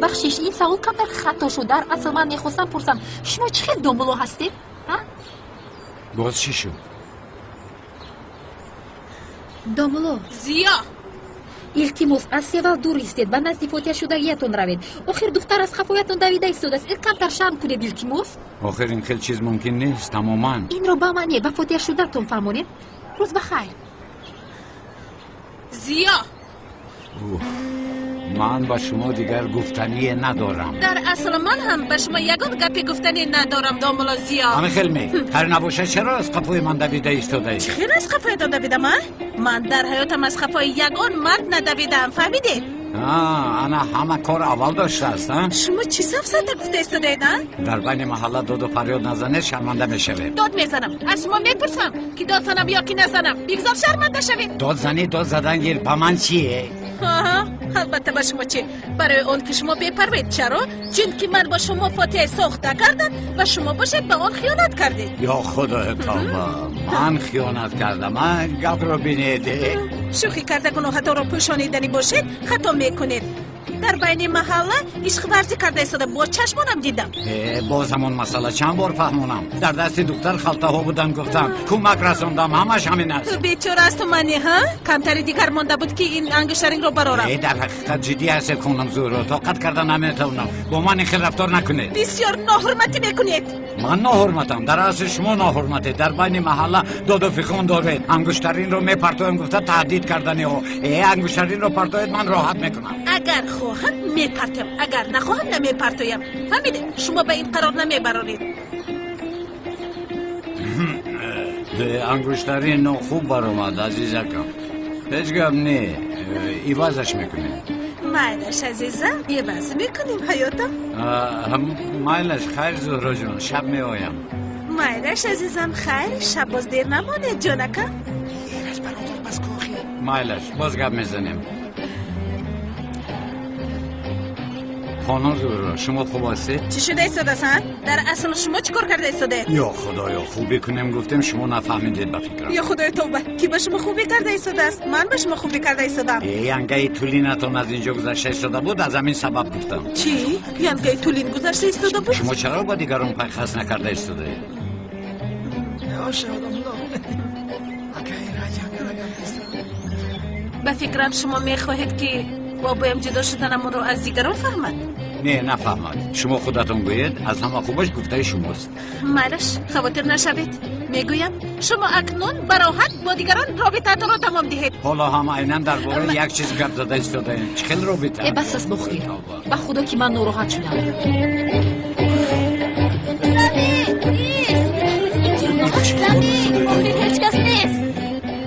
Бахшиш, ин савол камтар хато шуд. Дар асл ман мехостам пурсам, шумо чӣ хел домулло ҳастед? Боз чӣ шуд? Домулло Зиё, илтимос, аз Севал дур истед, ба назди фотиҳа шудагиятон равед. Охир духтар аз қафоятон давида истодааст. Камтар шарм кунед, илтимос. Охир ин хел чиз мумкин нест тамоман. Инро ба ман не, ба фотиҳа шудатон фаҳмонед. Рӯз ба хайр. Зиё, ман ба шумо дигар гуфтание надорам. Дар асл ман ҳам ба шумо ягон гапи гуфтанӣ надорам, домулло Зиё. Ҳамин хел ме? Хайр набошад, чаро аз қафои ман давида истодаед? Чӣ хел аз қафоятон давидам, а? Ман дар ҳаётам аз қафои ягон мард надавидаам, фаҳмидед? Ана ҳама кор аввал доштааст, а? Шумо чӣ сафсата гуфта истодаед, а? Дар байни маҳалла доду фарёд назанед, шарманда мешавед. Дод мезанам. Аз шумо мепурсам ки дод занам ё ки назанам. Бигзор шарманда шавед. Дод занӣ, дод задан гир, ба ман чие? Албатта ба шумо чӣ? Барои он ки шумо бепарвед. Чаро? Чунки ман бо шумо фотиҳа сохта кардам ва шумо бошед ба он хиёнат кардед. Ё худои тавба, ман хиёнат кардам. Гапро бинед. Шӯхӣ карда гуноҳатонро пӯшониданӣ бошед, хато мекунед. Дар байни маҳалла ишқварзӣ карда истода, бо чашмонам дидам. Боз ҳамон масъала, чанд бор фаҳмонам. Дар дасти духтар халтаҳо буданд, гуфтам, кӯмак расондам, ҳамаш ҳамин аст. Ту бечора асту мани, ҳа? Камтари дигар монда буд ки ин ангуштаринро барорам. Дар ҳақиқат ҷиддӣ ҳастед, хонум Зуҳро, тоқат карда наметавонам. Бо ман ин хел рафтор накунед. Бисёр ноҳурматӣ мекунед. Ман ноҳурматам? Дар асл шумо ноҳурматед. Дар байни маҳалла доду фиғон доред. Ангуштаринро мепартоем гуфта таҳдид карданиҳо. Ангуштаринро партоед, ман роҳат мекунам. Агар хоҳам мепартоям, агар нахоҳам намепартоям. Фаҳмидед? Шумо ба ин қарор намебароред. Ангуштарин нохуб баромад, азизакам. Ҳеҷ гап не, ивазаш мекунем. Майлаш, азизам, иваз мекунем, ҳаётам. Майлаш, хайр, Зуҳроҷон, шаб меоям. Майлаш, азизам, хайр, шаб боз дер намонед, ҷонакам. Майлаш, боз гап мезанем. Хонум Зуҳро, шумо хуб ҳастед? Чӣ шуда истодааст, а? Дар асл шумо чӣ кор карда истодаед? Ё худоё, хубӣ кунем гуфтем, шумо нафаҳмидед ба фикрам. Ё худоё тавба, ки ба шумо хубӣ карда истодааст? Ман ба шумо хубӣ карда истодам. Янгаи тулинатон аз инҷо гузашта истода буд, аз ҳамин сабаб гуфтам. Чӣ? Янгаи тулин гузашта истода буд? Шумо чаро ба дигарон пайхас накарда истодаед? Ба фикрам шумо мехоҳед ки бобоям ҷудо шуданамонро аз дигарон фаҳмад. Не, нафаҳмад. Шумо худатон гӯед, аз ҳама хубаш гуфтаи шумост. Майлаш, хавотир нашавед. Мегӯям, шумо акнун бароҳат бо дигарон робитаатонро тамом диҳед. Ҳоло ҳам айнан дар бораи як чиз гап зада истодаем. Чӣ хел робита? Э, бас аст, Бохир. Ба худо ки ман нороҳат шудам. Охир ҳеҷ кас нест.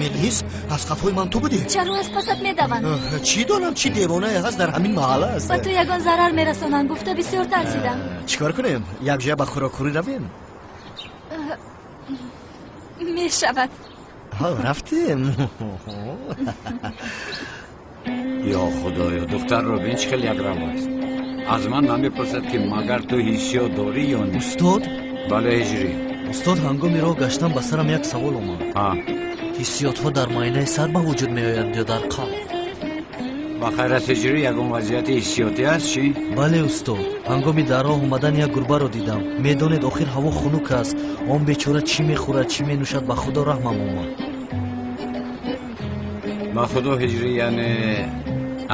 Мелис, аз қафои ман ту будӣ? Чаро аз пасат медаванд? Чӣ донам, чӣ девонае ҳаст дар ҳамин маҳалла аст. Ба ту ягон зарар мерасонанд гуфта бисёр тарсидам. Чӣ кор кунем? Якҷоя ба хӯрокхӯрӣ равем? Мешавад. Рафтем. Ё худоё, духтарро бин, чӣ хел якрав аст. Аз ман намепурсад, ки магар ту ҳиссиёт дорӣ ё не. Устод? Бале, Ҳиҷрӣ. Устод, ҳангоми роҳ гаштан ба сарам як савол омад. Ҳиссиётҳо дар майнаи сар ба вуҷуд меоянд ё дар қалб? Ба хайр аст, Ҳиҷрӣ, ягон вазъияти ҳиссиётӣ аст чӣ? Бале, устод. Ҳангоми дар роҳ омадан як гурбаро дидам. Медонед, охир ҳаво хунук аст. Он бечора чӣ мехӯрад, чӣ менӯшад, ба худо раҳмам омад. Ба худо, Ҳиҷрӣ, яъне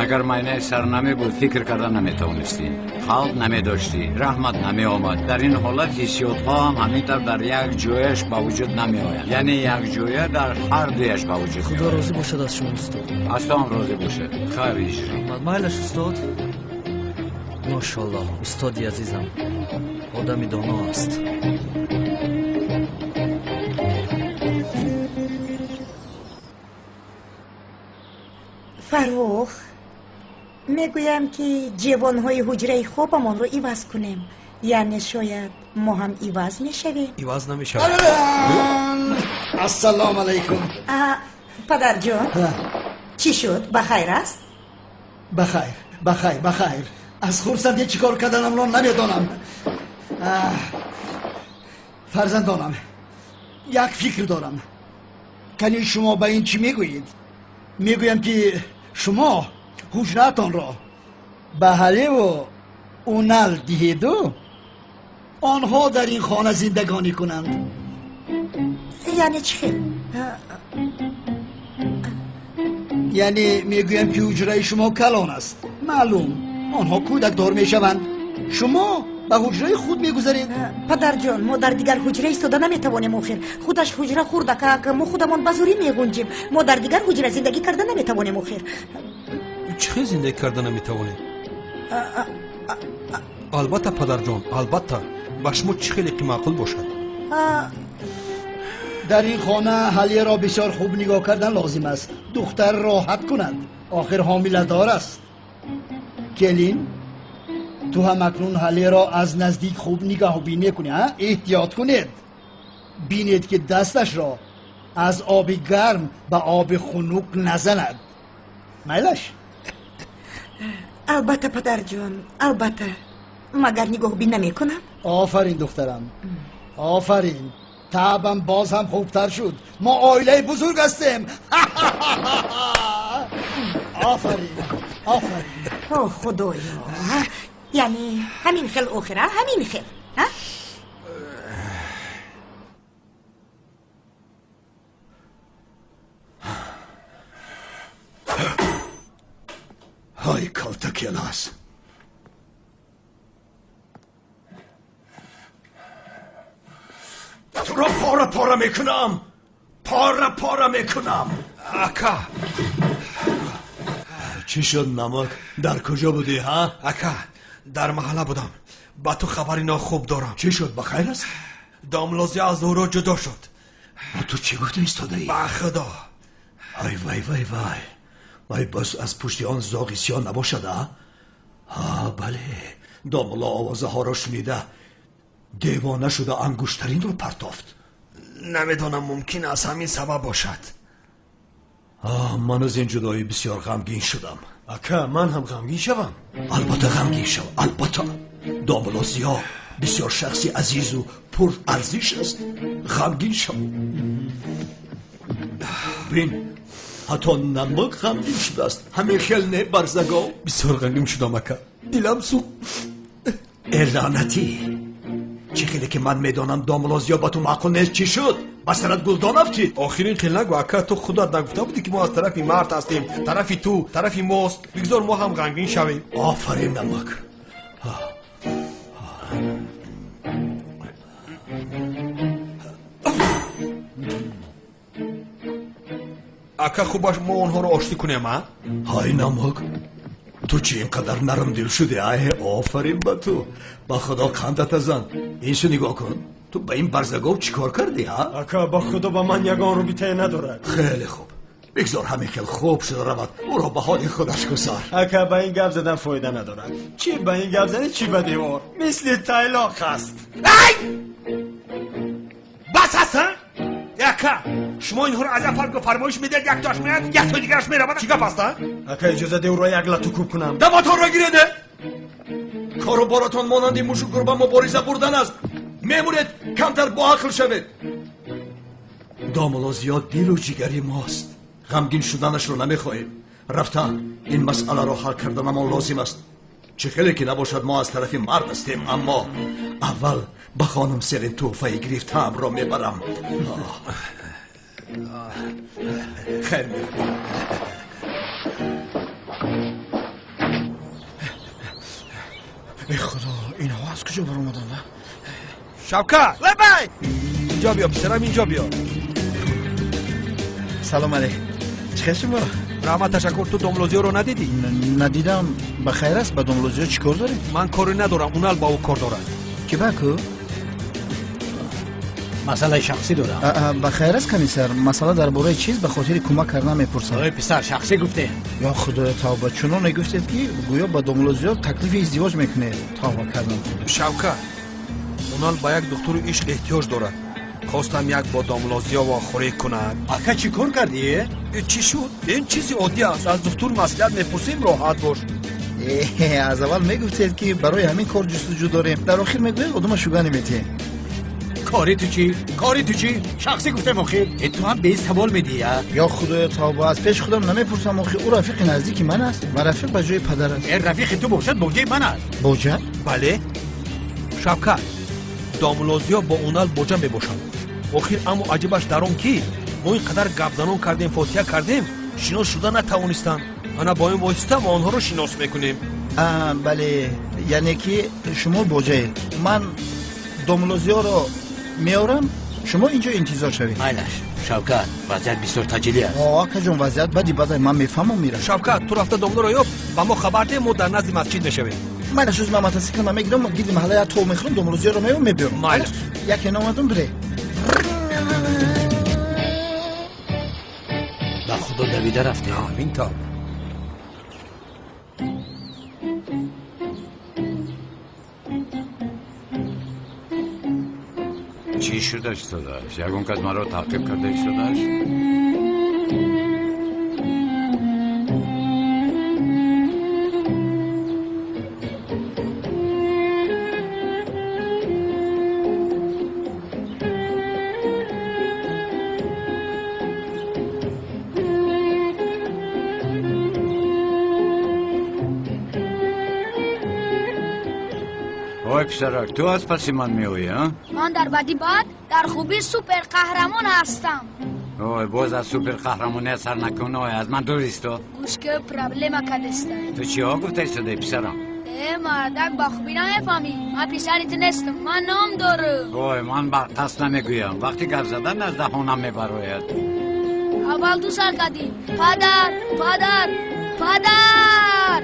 агар майнаи сар намебуд, фикр карда наметавонистӣ, қалб намедоштӣ, раҳмат намеомад. Дар ин ҳолат ҳиссиётҳо ҳам ҳамин тавр дар як ҷояш ба вуҷуд намеоянд, яъне як ҷоя дар ҳар дуяш ба вуҷуд. Худо розӣ бошад аз шумо, устод. Аз ту ҳам розӣ бошад. Хайр, Ҳиҷрӣ. Майлаш, устод. Мошаллоҳ, устоди азизам одами доно аст. Фаррух, мегӯям ки ҷевонҳои ҳуҷраи хобамонро иваз кунем. Яъне шояд мо ҳам иваз мешавем. Иваз намешавад. Ассалому алайкум. Падарҷон, чӣ шуд? Ба хайр аст? Ба хайр, ба хайр, ба хайр. Аз хурсандӣ чӣ кор карданамро намедонам. Фарзандонам, як фикр дорам. Кани шумо ба ин чӣ мегӯед? Мегӯям ки шумо ҳуҷраатонро ба ҳалеву унал диҳеду онҳо дар ин хона зиндагонӣ кунанд. Яъне чӣ хел? Яъне мегӯям ки ҳуҷраи шумо калон аст. Маълум, онҳо кӯдакдор мешаванд. Шумо ба ҳуҷраи худ мегузаред. Падарҷон, мо дар дигар ҳуҷра истода наметавонем. Охир худаш ҳуҷра хурдакак, мо худамон ба зӯрӣ меғунҷем. Мо дар дигар ҳуҷра зиндагӣ карда наметавонем. Охир чӣ хел зиндагӣ карда наметавонем? Албатта, падарҷон, албатта. Ба шумо чӣ хеле ки маъқул бошад. Дар ин хона ҳалеро бисёр хуб нигоҳ кардан лозим аст. Духтар роҳат кунад, охир ҳомиладор аст. Келин, ту ҳам акнун ҳалеро аз наздик хуб нигоҳубин мекунӣ. Эҳтиёт кунед, бинед ки дасташро аз оби гарм ба оби хунук назанад. Майлаш? Албатта, падарҷон, албатта. Магар нигоҳубин намекунам? Офарин, духтарам, офарин. Таъбам боз ҳам хубтар шуд. Мо оилаи бузург ҳастем. Офарин, офарин. О худоё, яъне ҳамин хел охира, ҳамин хел. Ҳай, калтакелас! Туро пора пора мекунам, пора пора мекунам. Ака, чӣ шуд, Намак? Дар куҷо будӣ, ҳа? Ака, дар маҳалла будам. Ба ту хабари нохуб дорам. Чӣ шуд? Ба хайр аст? Домлозӣ аз Зуҳро ҷудо шуд. Ба ту чӣ гуфта истодаӣ? Ба худо. Ай вай вай вай вай, боз аз пушти он зоғи сиёҳ набошад, а? Ҳа, бале, домулло овозаҳоро шунида девона шуда ангуштаринро партофт. Намедонам, мумкин аз ҳамин сабаб бошад. Ман аз ин ҷудоӣ бисёр ғамгин шудам. Ака, ман ҳам ғамгин шавам? Албатта ғамгин шав, албатта. Домулло Зиё бисёр шахси азизу пурарзиш аст. Ғамгин шав. Бин, ҳатто Намак ғамгин шудааст. Ҳамин хел не, барзагов? Бисёр ғамгин шудам, ака, дилам сӯхт. Э лаънатӣ, чӣ хеле ки ман медонам, домулло Зиё ба ту маъқул нест. Чӣ шуд? Ба сарат гулдон афтид? Охирин хел нагӯ, ака. Ту худат нагуфта будӣ, ки мо аз тарафи мард ҳастем? Тарафи ту тарафи мост. Бигзор мо ҳам ғамгин шавем. Офарин, Намак. Ака, хубаш мо онҳоро оштӣ кунем, а? Ҳай намак, ту чӣ ин қадар нармдил шудӣ? Ай, офарин ба ту. Ба худо қандата зан. Инсу нигоҳ кун. Ту ба ин барзагов чӣ кор кардӣ, ҳа? Ака, ба худо ба ман ягон робитае надорад. Хеле хуб. Бигзор ҳамин хел хуб шуда равад. Ӯро ба ҳоли худаш гузор. Ака, ба ин гап задан фоида надорад. Чӣ ба ин гап занӣ, чӣ ба девор. Мисли тайлоқ аст. Ай! Бас аст, ҳа? Ака, шумо инҳоро аз афарго фармоиш медиҳед, яктоаш меяд, яктои дигараш меравад. Чӣ гап аст, а? Ака, иҷоза де ӯро як лату кӯб кунам. Даматонро гиреде! Кору боратон монанди мушу гурба мубориза бурдан аст. Мемуред, камтар боақл шавед. Домулло зиёд дилу ҷигари мост. Ғамгин шуданашро намехоҳем. Рафтан ин масъаларо ҳал карданамон лозим аст. Чӣ хеле ки набошад, мо аз тарафи мард ҳастем, аммо аввал ба хонум Селин тӯҳфаи гирифтаамро мебарам. Хайр меравам. Эй худо, инҳо аз куҷо баромаданд? Шавкат! Лабай! Инҷо биё, писарам, инҷо биё. Салом алейк. Чӣ хел шумо? Раҳмат, ташаккур. Ту домлозиёро надидӣ? Надидам. Ба хайр аст, ба домлозиё чӣ кор доред? Ман коре надорам, унал ба ӯ кор дорад. Ки ба ку? Масъалаи шахсӣ дорам. Ба хайр аст, комиссар. Масъала дар бораи чиз ба хотири кӯмак кардан мепурсам. Ой писар, шахсӣ гуфтем. Ё худоё, тавба. Чуноне гуфтед, ки гӯё ба домлозиё таклифи издивоҷ мекунед. Тавба кардам. Шавкат, унал ба як духтури ишқ эҳтиёҷ дорад. Хостам як бо домлозиё вохӯрӣ кунад. Ака, чӣ кор кардӣ? Чӣ шуд? Ин чизи оддӣ аст. Аз духтур маслиҳат мепурсем, роҳат бош. Аз аввал мегуфтед, ки барои ҳамин кор ҷустуҷӯ дорем. Дар охир мегӯед одама шуга наметиҳем. Кори ту чӣ? Кори ту чӣ? Шахсӣ гуфтем охир. Ту ҳам бе савол медиҳӣ, а? Ё худоё, тавба. Аз пеши худам намепурсам охир. Ӯ рафиқи наздики ман аст ва рафиқ ба ҷои падар аст. Рафиқи ту бошад, боҷаи ман аст. Боҷа? Бале. Шавкат, домлозиё бо унал боҷа мебошанд. Охир, аммо аҷибаш дар он ки мо ин қадар гапзанон кардем, фотиҳа кардем, шинос шуда натавонистанд. Ана бо ин восита мо онҳоро шинос мекунем. Бале, яъне ки шумо боҷаед. Ман домлозиёро меорам, шумо инҷо интизор шавед. Майлаш, Шавкат, вазъият бисёр таҷилӣ аст. Акаҷон, вазъият бади бада, ман мефаҳмам мира. Шавкат, ту рафта домлоро ёб, ба мо хабар деҳ, мо дар назди масҷид мешавем. Майлаш, ӯз ман мотосиклма мегирам, гирди маҳалла як тов мехӯрам, домлозиёро меём, мебиёрам. Майлаш. Яке номадум, бире. Ба худо давида рафте. Ҳамин тавр. Чӣ шуда истодааст? Ягон кас маро таъқиб карда истодааст? Ой писарак, ту аз паси ман меоӣ, а? Ман дар бадӣ бад, дар хубӣ суперқаҳрамон ҳастам. Ой, боз аз суперқаҳрамония сар накун, ой, аз ман дур исто. Гӯш ки, проблема кадеста. Ту чиҳо гуфта истодаи, писарам? Э, мардак, ба хубӣ намефаҳмӣ. Ман писари ту нестам, ман ном дорам. Ой, ман бар қасд намегӯям. Вақти гап задан аз даҳонам мебарояд. Аввал ду сар кардӣ. Падар, падар, падар!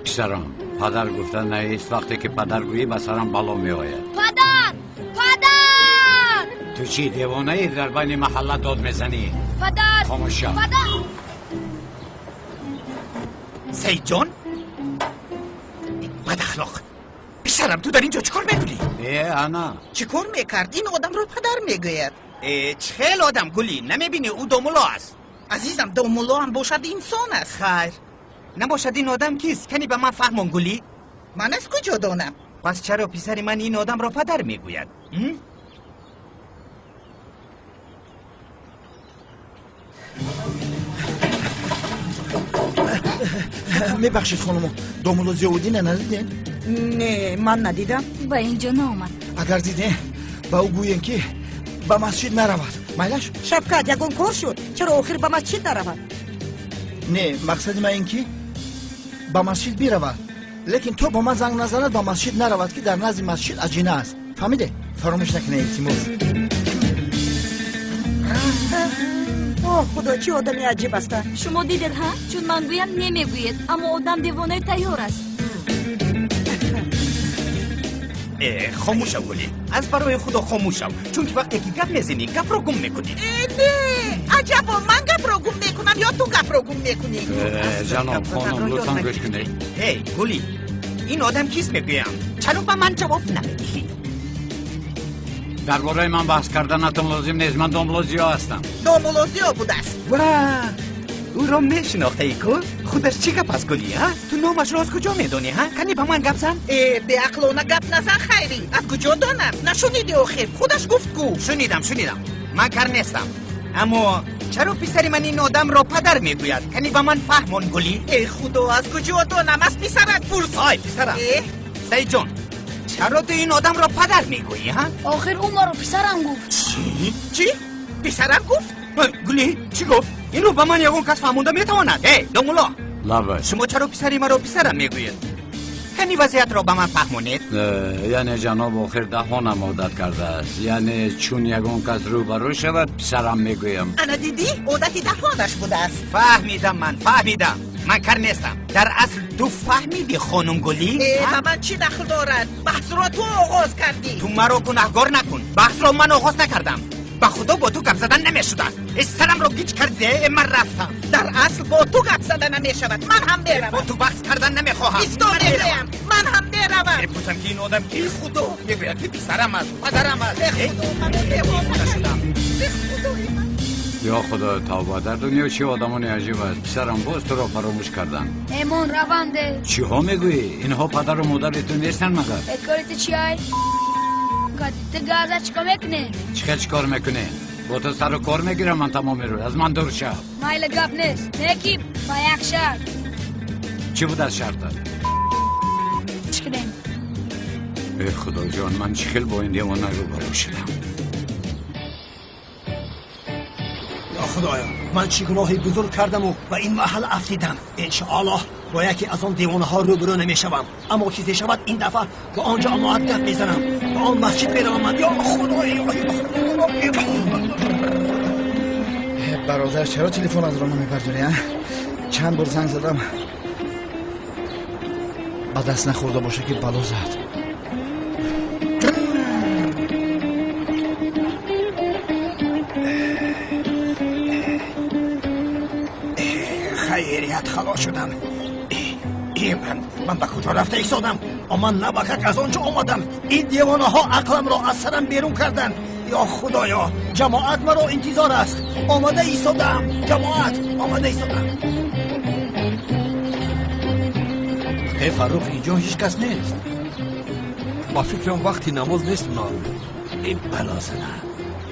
Писарам, падар гуфта нест. Вақте ки падар гӯӣ, ба сарам бало меояд. Падар! Падар! Ту чӣ, девонаӣ, дар байни маҳалла дод мезанӣ? Падар! Хомӯш шав. Падар! Саидҷон, бадахлоқ. Писарам, ту дар ин ҷо чӣ кор мекунӣ? Э, ана. Чӣ кор мекард? Ин одамро падар мегӯяд. Э, чӣ хел одам, Гулӣ? Намебинӣ, ӯ домулло аст. Азизам, домулло ҳам бошад инсон аст. Хайр, набошад, ин одам кист? Кани ба ман фаҳмон, Гулӣ. Ман аз куҷо донам? Пас чаро писари ман ин одамро падар мегӯяд? Мебахшед, хонумо, домулло Зиёвуддина надидем? Не, ман надидам. Ба ин ҷо наомад. Агар дидем, ба ӯ гӯем, ки ба масҷид наравад. Майлаш? Шавкат, ягон кор шуд? Чаро охир ба масҷид наравад? Не, мақсади ман ин ки ба масҷид биравад, лекин то ба ман занг назанад ба масҷид наравад, ки дар назди масҷид аҷина аст. Фаҳмиде? Фаромӯш накунед, илтимос. Худо, чӣ одами аҷиб аст. Шумо дидед, ҳа? Чун ман гӯям немегӯед, аммо одам девонаи тайёр аст. Хомӯш шав, Гулӣ. Аз барои Худо хомӯш шав, чунки вақте ки гап мезанӣ, гапро гум мекунӣ. Не, аҷабо, ман гапро гум мекунам ё ту гапро гум мекунӣ? Ҷаноб, хонум, лутфан гӯш кунед. Эй, Гулӣ, ин одам кист мегӯям? Чаро ба ман ҷавоб намедиҳӣ? Дар бораи ман баҳс карданатон лозим нест. Ман домулло Зиё ҳастам. Домулло Зиё будааст. Ва ӯро мешинохтаӣ ку? Худаш чӣ гап аст, Гулӣ, ҳа? Ту номашро аз куҷо медонӣ, ҳа? Кани ба ман гап зан. Э, беақлона гап назан, Хайрӣ. Аз куҷо донам? Нашунидӣ охир? Худаш гуфт ку. Шунидам, шунидам. Ман кар нестам. Аммо чаро писари ман ин одамро падар мегӯяд? Кани ба ман фаҳмон, Гулӣ. Э, Худо, аз куҷо донам? Аз писарат пурс. Ой, писарам. Саидҷон, чаро ту ин одамро падар мегӯӣ, ҳа? Охир ӯ маро писарам гуфт. Чӣ? Чӣ? Писарам гуфт? Гулӣ, чӣ гуфт? Инро ба ман ягон кас фаҳмонда метавонад? Эй, домулло! Лабай. Шумо чаро писари маро писарам мегӯед? Кани вазъиятро ба ман фаҳмонед. Яъне ҷаноб, охир даҳонам одат кардааст. Яъне чун ягон кас рӯбарӯ шавад, писарам мегӯям. Ана дидӣ, одати даҳонаш будааст. Фаҳмидам ман, фаҳмидам. Ман кар нестам. Дар асл ту фаҳмидӣ, хонум Гулӣ? Э, ба ман чӣ дахл дорад? Баҳсро ту оғоз кардӣ. Ту маро гунаҳгор накун. Баҳсро ман оғоз накардам. Ба Худо бо ту гап задан намешудааст. Сарамро гиҷ карде, ман рафтам. Дар асл бо ту гап зада намешавад. Ман ҳам меравам. Бо ту баҳс кардан намехоҳам. Исто, мегӯям. Ман ҳам меравам. Мепурсам ки ин одам кист? Худо мегӯяд ки писарам аст, падарам аст. Худо, маро девона шудам. Худои ман. Ё Худо, тавба, дар дунё чӣ одамони аҷиб аст. Писарам, боз туро фаромӯш кардам. Эмон, раванде. Чиҳо мегӯӣ? Инҳо падару модари ту нестанд магар? Э, кори ту чи ай? Ту газа чӣ кор мекунӣ? Чӣ хел чӣ кор мекунӣ? Бо ту сару кор мегирам ман тамоми рӯз. Аз ман дур шав. Майли, гап нест. Не ки ба як шарт. Чӣ буд аз шартат? Чӣ кунем? Э, Худоҷон, ман чӣ хел бо ин девона рӯбарӯ шудам? Ё Худоё, ман чӣ гуноҳи бузург кардаму ба ин маҳалла афтидам. Иншоаллоҳ бо яке аз он девонаҳо рӯбарӯ намешавам. Аммо чизе шавад, ин дафъа ба он ҷамоат гап мезанам. Ба он масҷид меравам ман. Ё Худоё! Бародар, чаро телефон аз ро намебардорӣ, а? Чанд бор занг задам. Ба даст нахӯрда боша ки бало зад. Хайрият, халос шудам. Ман ба куҷо рафта истодам? Ман набакак аз он ҷо омадам. Ин девонаҳо ақламро аз сарам берун карданд. Ё Худоё, ҷамоат маро интизор аст. Омада истодаам, ҷамоат, омада истодаам. Э, Фаррух, инҷо ҳеҷ кас нест. Ба фикрам вақти намоз нест, Унал. Э, балозана.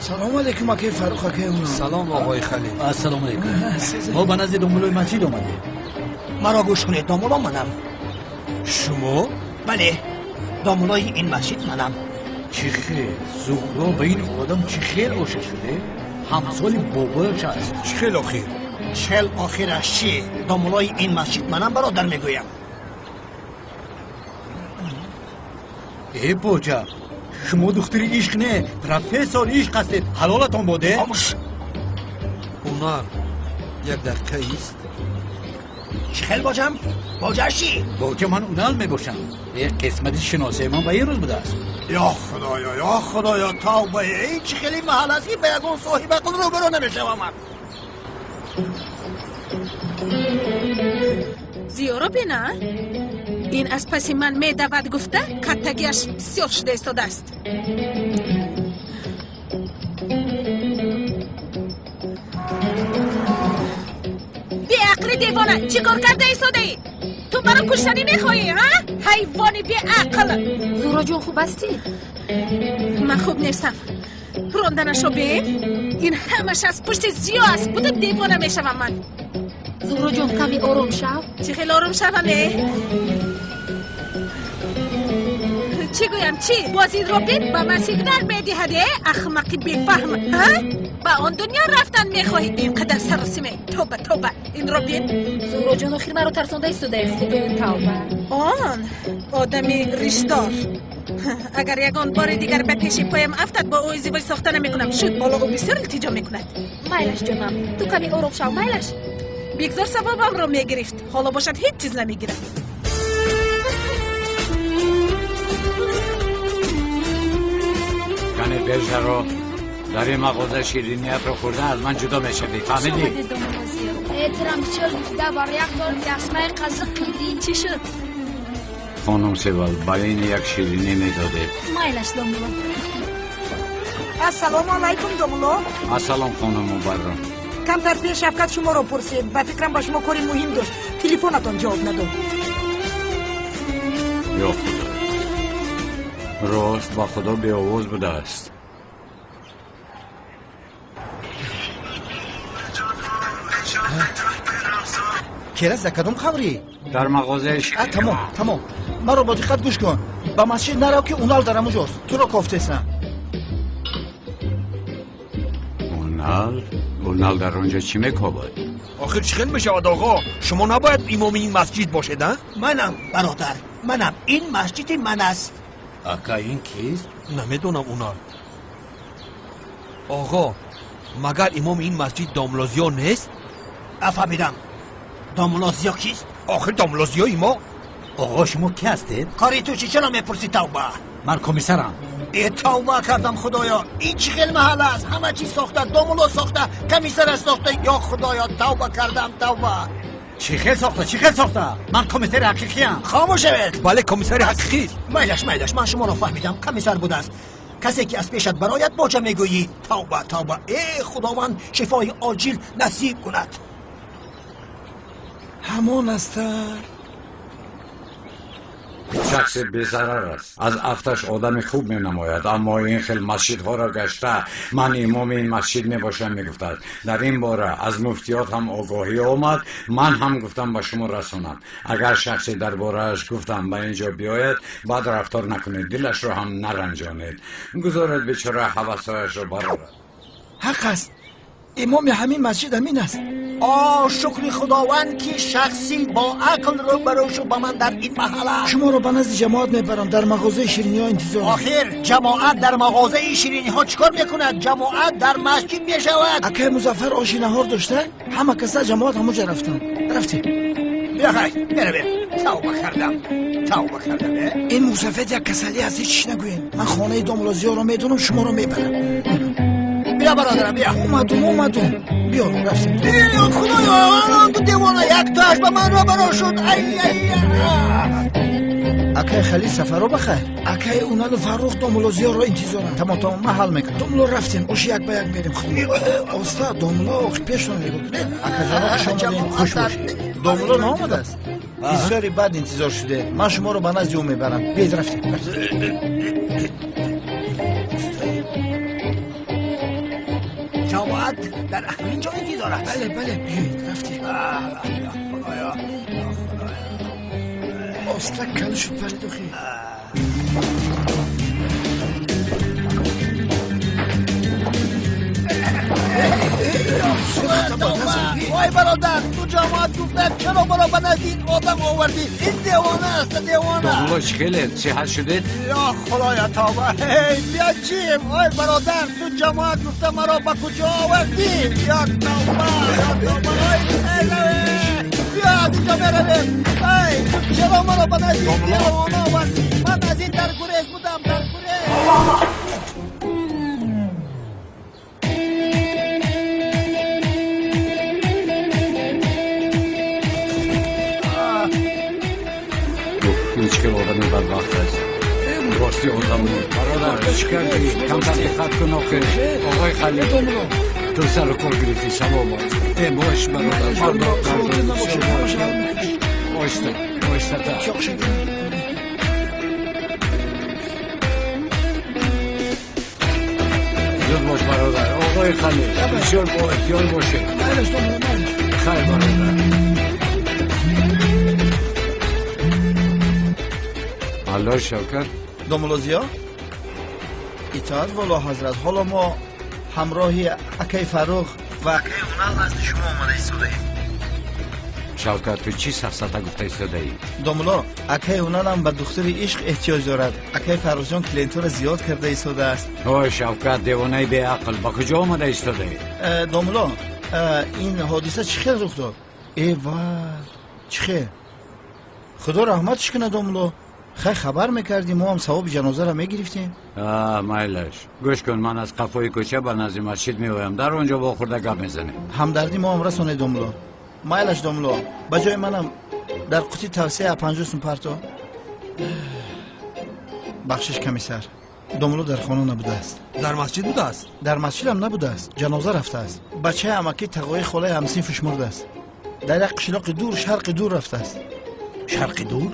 Салом алейкум, акаи Фаррух, акаи Унал. Салом, оғои Халил. Ассалому алейкум. Мо ба назди домуллои масҷид омадем. Маро гӯш кунед, домулло манам. Шумо? Бале, домуллои ин масҷид манам. Чӣ хел? Зуҳро ба ин одам чӣ хел ошиқ шуде? Ҳамсоли бобояш аст. Чӣ хел охир? Чел охираш чӣ? Домуллои ин масҷид манам, бародар мегӯям. Э, боҷа, шумо духтури ишқ не, профессори ишқ ҳастед. Ҳалолатон боде? Хомӯш. Унал, як дақиқа ист. Чӣ хел боҷам? Боҷаш чӣ? Боҷа, ман Унал мебошам. Э, қисмати шиносаи ман ба ин рӯз будааст. Ё Худоё, ё Худоё, тавба! Ин чӣ хеле маҳал аст ки ба ягон соҳибақл рӯбарӯ намешавам ман. Зиёро бина, ин аз паси ман медавад гуфта, каттагиаш бисёр шуда истодааст. Беақли девона, чӣ кор карда истодаӣ? Ту маро куштанӣ мехоҳӣ, ҳа? Ҳайвони беақл! Зуҳроҷон, хуб ҳастӣ? Ман хуб нестам. Ронданашро бин. Ин ҳамаш аз пушти Зиё аст. Буду девона мешавам ман. Зуҳроҷон, каме ором шав. Чӣ хел ором шавам, э? Чӣ гӯям, чӣ? Боз инро бин, ба ман сигнал медиҳад, э? Ахмақи бефаҳм, ҳа? Ба он дунё рафтан мехоҳӣ? Ин қадар саросиме. Тоба, тоба, инро бин. Зуҳроҷон, охир маро тарсонда истодаи. Худоё, тавба. Он одами ришдор. Агар ягон бори дигар ба пеши поям афтад, бо ӯ издивоҷ сохта намекунам. Шуд, ҳоло ӯ бисёр илтиҷо мекунад. Майлаш, ҷонам, ту каме ором шав, майлаш. Бигзор савобамро мегирифт, ҳоло бошад ҳеҷ чиз намегирад. Кане бежаро дар ин мағоза шириниятро хӯрда аз ман ҷудо мешавӣ, фаҳмидӣ? Эҳтиром бисёр гуфта бар як тор ясмаи қазиқ қидӣ. Чӣ шуд? Хонум Севал, ба ин як ширинӣ медодед. Майлаш, домулло. Ассалому алайкум, домулло. Ассалом, хонум Мубарро. Камтар пеш Шавкат шуморо пурсид. Ба фикрам ба шумо кори муҳим дошт. Телефонатон ҷавоб надод. Ё Худо, рост ба Худо беовоз будааст. Керас, дар кадом қабрӣ? Дар мағозаи ширинӣ. Тамом, тамом, маро бо диққат гӯш кун. Ба масҷид нарав, ки Унал дар ҳамуҷост, туро кофтесам. Унал? Унал дар он ҷо чӣ мекобад? Охир чӣ хел мешавад, оғо? Шумо набояд имоми ин масҷид бошед, а? Манам, бародар, манам. Ин масҷиди ман аст. Ака, ин кист? Намедонам, Унал. Оғо, магар имоми ин масҷид домулло Зиё нест? Нафаҳмидам. Домулло Зиё кист? Охир домулло Зиёи мо. Оғо, шумо ки ҳастед? Кори ту чӣ? Чаро мепурсӣ? Тавба! Ман комиссарам. Э, тавба кардам, худоё! Ин чӣ хел маҳалла аст? Ҳама чиз сохта, домулло сохта, комиссараш сохта. Ё худоё, тавба кардам, тавба! Чӣ хел сохта, чӣ хел сохта? Ман комиссари ҳақиқиам. Хомӯш шавед! Бале, комиссари ҳақиқист. Майлаш, майлаш, ман шуморо фаҳмидам. Комиссар будааст. Касе ки аз пешат барояд, боҷа мегӯӣ. Тавба, тавба! Э, худованд шифои оҷил насиб кунад. Ҳамон астар. Шахси безарар аст, аз афташ одами хуб менамояд, аммо ин хел масҷидҳоро гашта ман имоми ин масҷид мебошам мегуфтад. Дар ин бора аз муфтиёт ҳам огоҳӣ омад. Ман ҳам гуфтам ба шумо расонам. Агар шахсе дар борааш гуфтам ба ин ҷо биёяд, бад рафтор накунед, дилашро ҳам наранҷонед. Гузоред бечора ҳавасҳояшро барорад. Ҳақ аст, имоми ҳамин масҷид ҳамин аст. О, шукри худованд, ки шахси бо ақл рӯбарӯ шуд ба ман дар ин маҳалла. Шуморо ба назди ҷамоат мебарам, дар мағозаи шириниҳо интизорам. Охир ҷамоат дар мағозаи шириниҳо чӣ кор мекунад? Ҷамоат дар масҷид мешавад. Акай Музаффар оши наҳор дошта, ҳама каса ҷамоат ҳамуҷа рафтанд. Рафтем. Биё, хайр, меравем. Тавба кардам, тавба кардам. Ин мусафед як касалӣ аст, ҳеҷ чиз нагӯем. Ман хонаи домулло Зиёро медонам, шуморо мебарам. Биё, бародарам, биё. Омадум, омадум, биё, рафтем. Ё худоё, ду девона яктоаш ба ман робаро шуд. Ай, ай! Акай Халил, сафаро бахайр. Акай Уналу Фаррух домулло Зиёро интизорам. Тамом, тамом, ман ҳал мекунам. Домулло, рафтем, оши як ба як мерем. Оста, домулло, пешон нигоҳ кунед. Акаҷоно, хуш омадед, хуш бошед. Домулло наомадааст? Бисёри бад интизор шудед. Ман шуморо ба назди ӯ мебарам. Биед, рафтем. Ҷамоат дар ҳамин ҷо интизор аст. Бале, бале, биёед, рафтем. Худоё! Оста, калишу паридухи. Вой, бародар, ту ҷамоат гуфта чаро маро ба назди ин одам овардӣ? Ин девона аст, девона. Домулло, чӣ хеле сиҳат шудед? Ё худоё, тавба! Эй, биё, ҷим! Ой, бародар, ту ҷамоат гуфта маро ба куҷо овардӣ? Ё тавба, ё тавба! Ой, биё, аз инҷо меравем. Ай, ту чаро маро ба назди ин девона овардӣ? Ман аз ин дар гурез будам, дар гурез. Ин чӣ хел одами бадбахт аст? Рости одам буд. Бародар, чӣ кардӣ? Камтар диққат кун охир. Оғои Халил, ту сару кор гирифтӣ, савоб аст. Э, бош, бародар, пардохт кардем. Оҳиста, оҳистатар. Зуд бош, бародар. Оғои Халил, бисёр бо эҳтиёт бошед. Хайр, бародар. Алло, Шавкат. Домулло Зиё, итоат, воло ҳазрат. Ҳоло мо ҳамроҳи акаи Фаррух ва акаи Унал назди шумо омада истодаем. Шавкат, ту чӣ сафсата гуфта истодаӣ? Домулло, акаи Уналам ба духтури ишқ эҳтиёҷ дорад. Акаи Фаррухҷон клиентҳоро зиёд карда истодааст. Ой, Шавкат, девонаи беақл, ба куҷо омада истодаӣ? Домулло, ин ҳодиса чӣ хел рух дод? Э вай, чӣ хел? Худо раҳматш кунад, домулло. Хай, хабар мекардӣ, мо ҳам савоби ҷанозаро мегирифтем. Майлаш, гӯш кун, ман аз қафои кӯча ба назди масҷид меоям, дар он ҷо вохӯрда гап мезанем. Ҳамдардӣ мо ҳам расонед, домулло. Майлаш, домулло, ба ҷои манам дар қути тавсия 50 сум парто. Бахшиш, комиссар, домулло дар хона набудааст. Дар масҷид будааст? Дар масҷидам набудааст, ҷаноза рафтааст. Бачаи амакӣ тағои холаи ҳамсинфиш мурдааст, дар як қишлоқи дур, шарқи дур рафтааст. Шарқи дур?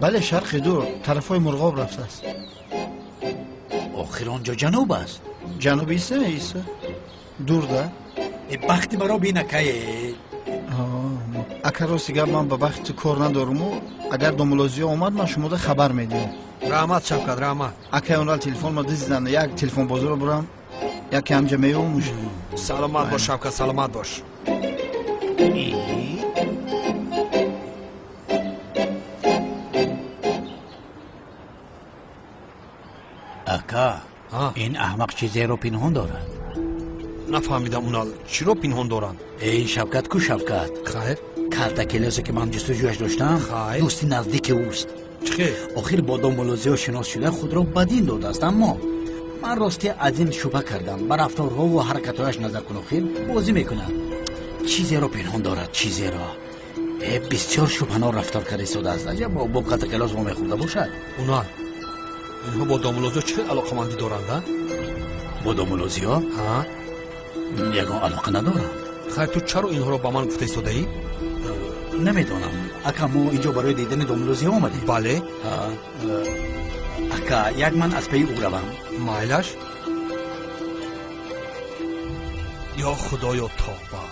Бале, шарқи дур, тарафҳои Мурғоб рафтааст. Охир он ҷо ҷануб аст. Ҷануб иса иса дур да. Бахти маро бин, акае. Ака, рости гап, ман ба бахти ту кор надоруму агар домуллозиё омад, ман шумода хабар медиҳам. Раҳмат, Шавкат, раҳмат. Акай Унал, телефон ма дизиданд, як телефонбозоро бурам, яке ҳамҷа меёмуш. Саломат бош, Шавкат, саломат бош. Ака, ин аҳмақ чизеро пинҳон дорад. Нафаҳмидам, Унал, чиро пинҳон доранд? Эй, Шавкат ку, Шавкат. Хайр. Калтакелосе ки ман ҷустуҷӯяш доштам, дӯсти наздики ӯст. Чӣ? Охир бо домуллозиё шинос шуда, худро ба дин додааст, аммо ман ростӣ аз ин шубҳа кардам. Ба рафторҳову ҳаракатҳояш назар кун, охир бозӣ мекунад. Чизеро пинҳон дорад, чизеро. Э, бисёр шубҳанор рафтор карда истодааст. Аҷаб, бо калтакелос вомехӯрда бошад. Унал, инҳо бо домуллозиё чӣ хел алоқамандӣ доранд, а? Бо домуллозиё? Ягон алоқа надорам. Хайр, ту чаро инҳоро ба ман гуфта истодаӣ? Намедонам, ака, мо инҷо барои дидани домуллозиё омадем. Бале. Ака, як ман аз паи ӯ равам. Майлаш. Ё Худоё, тавба.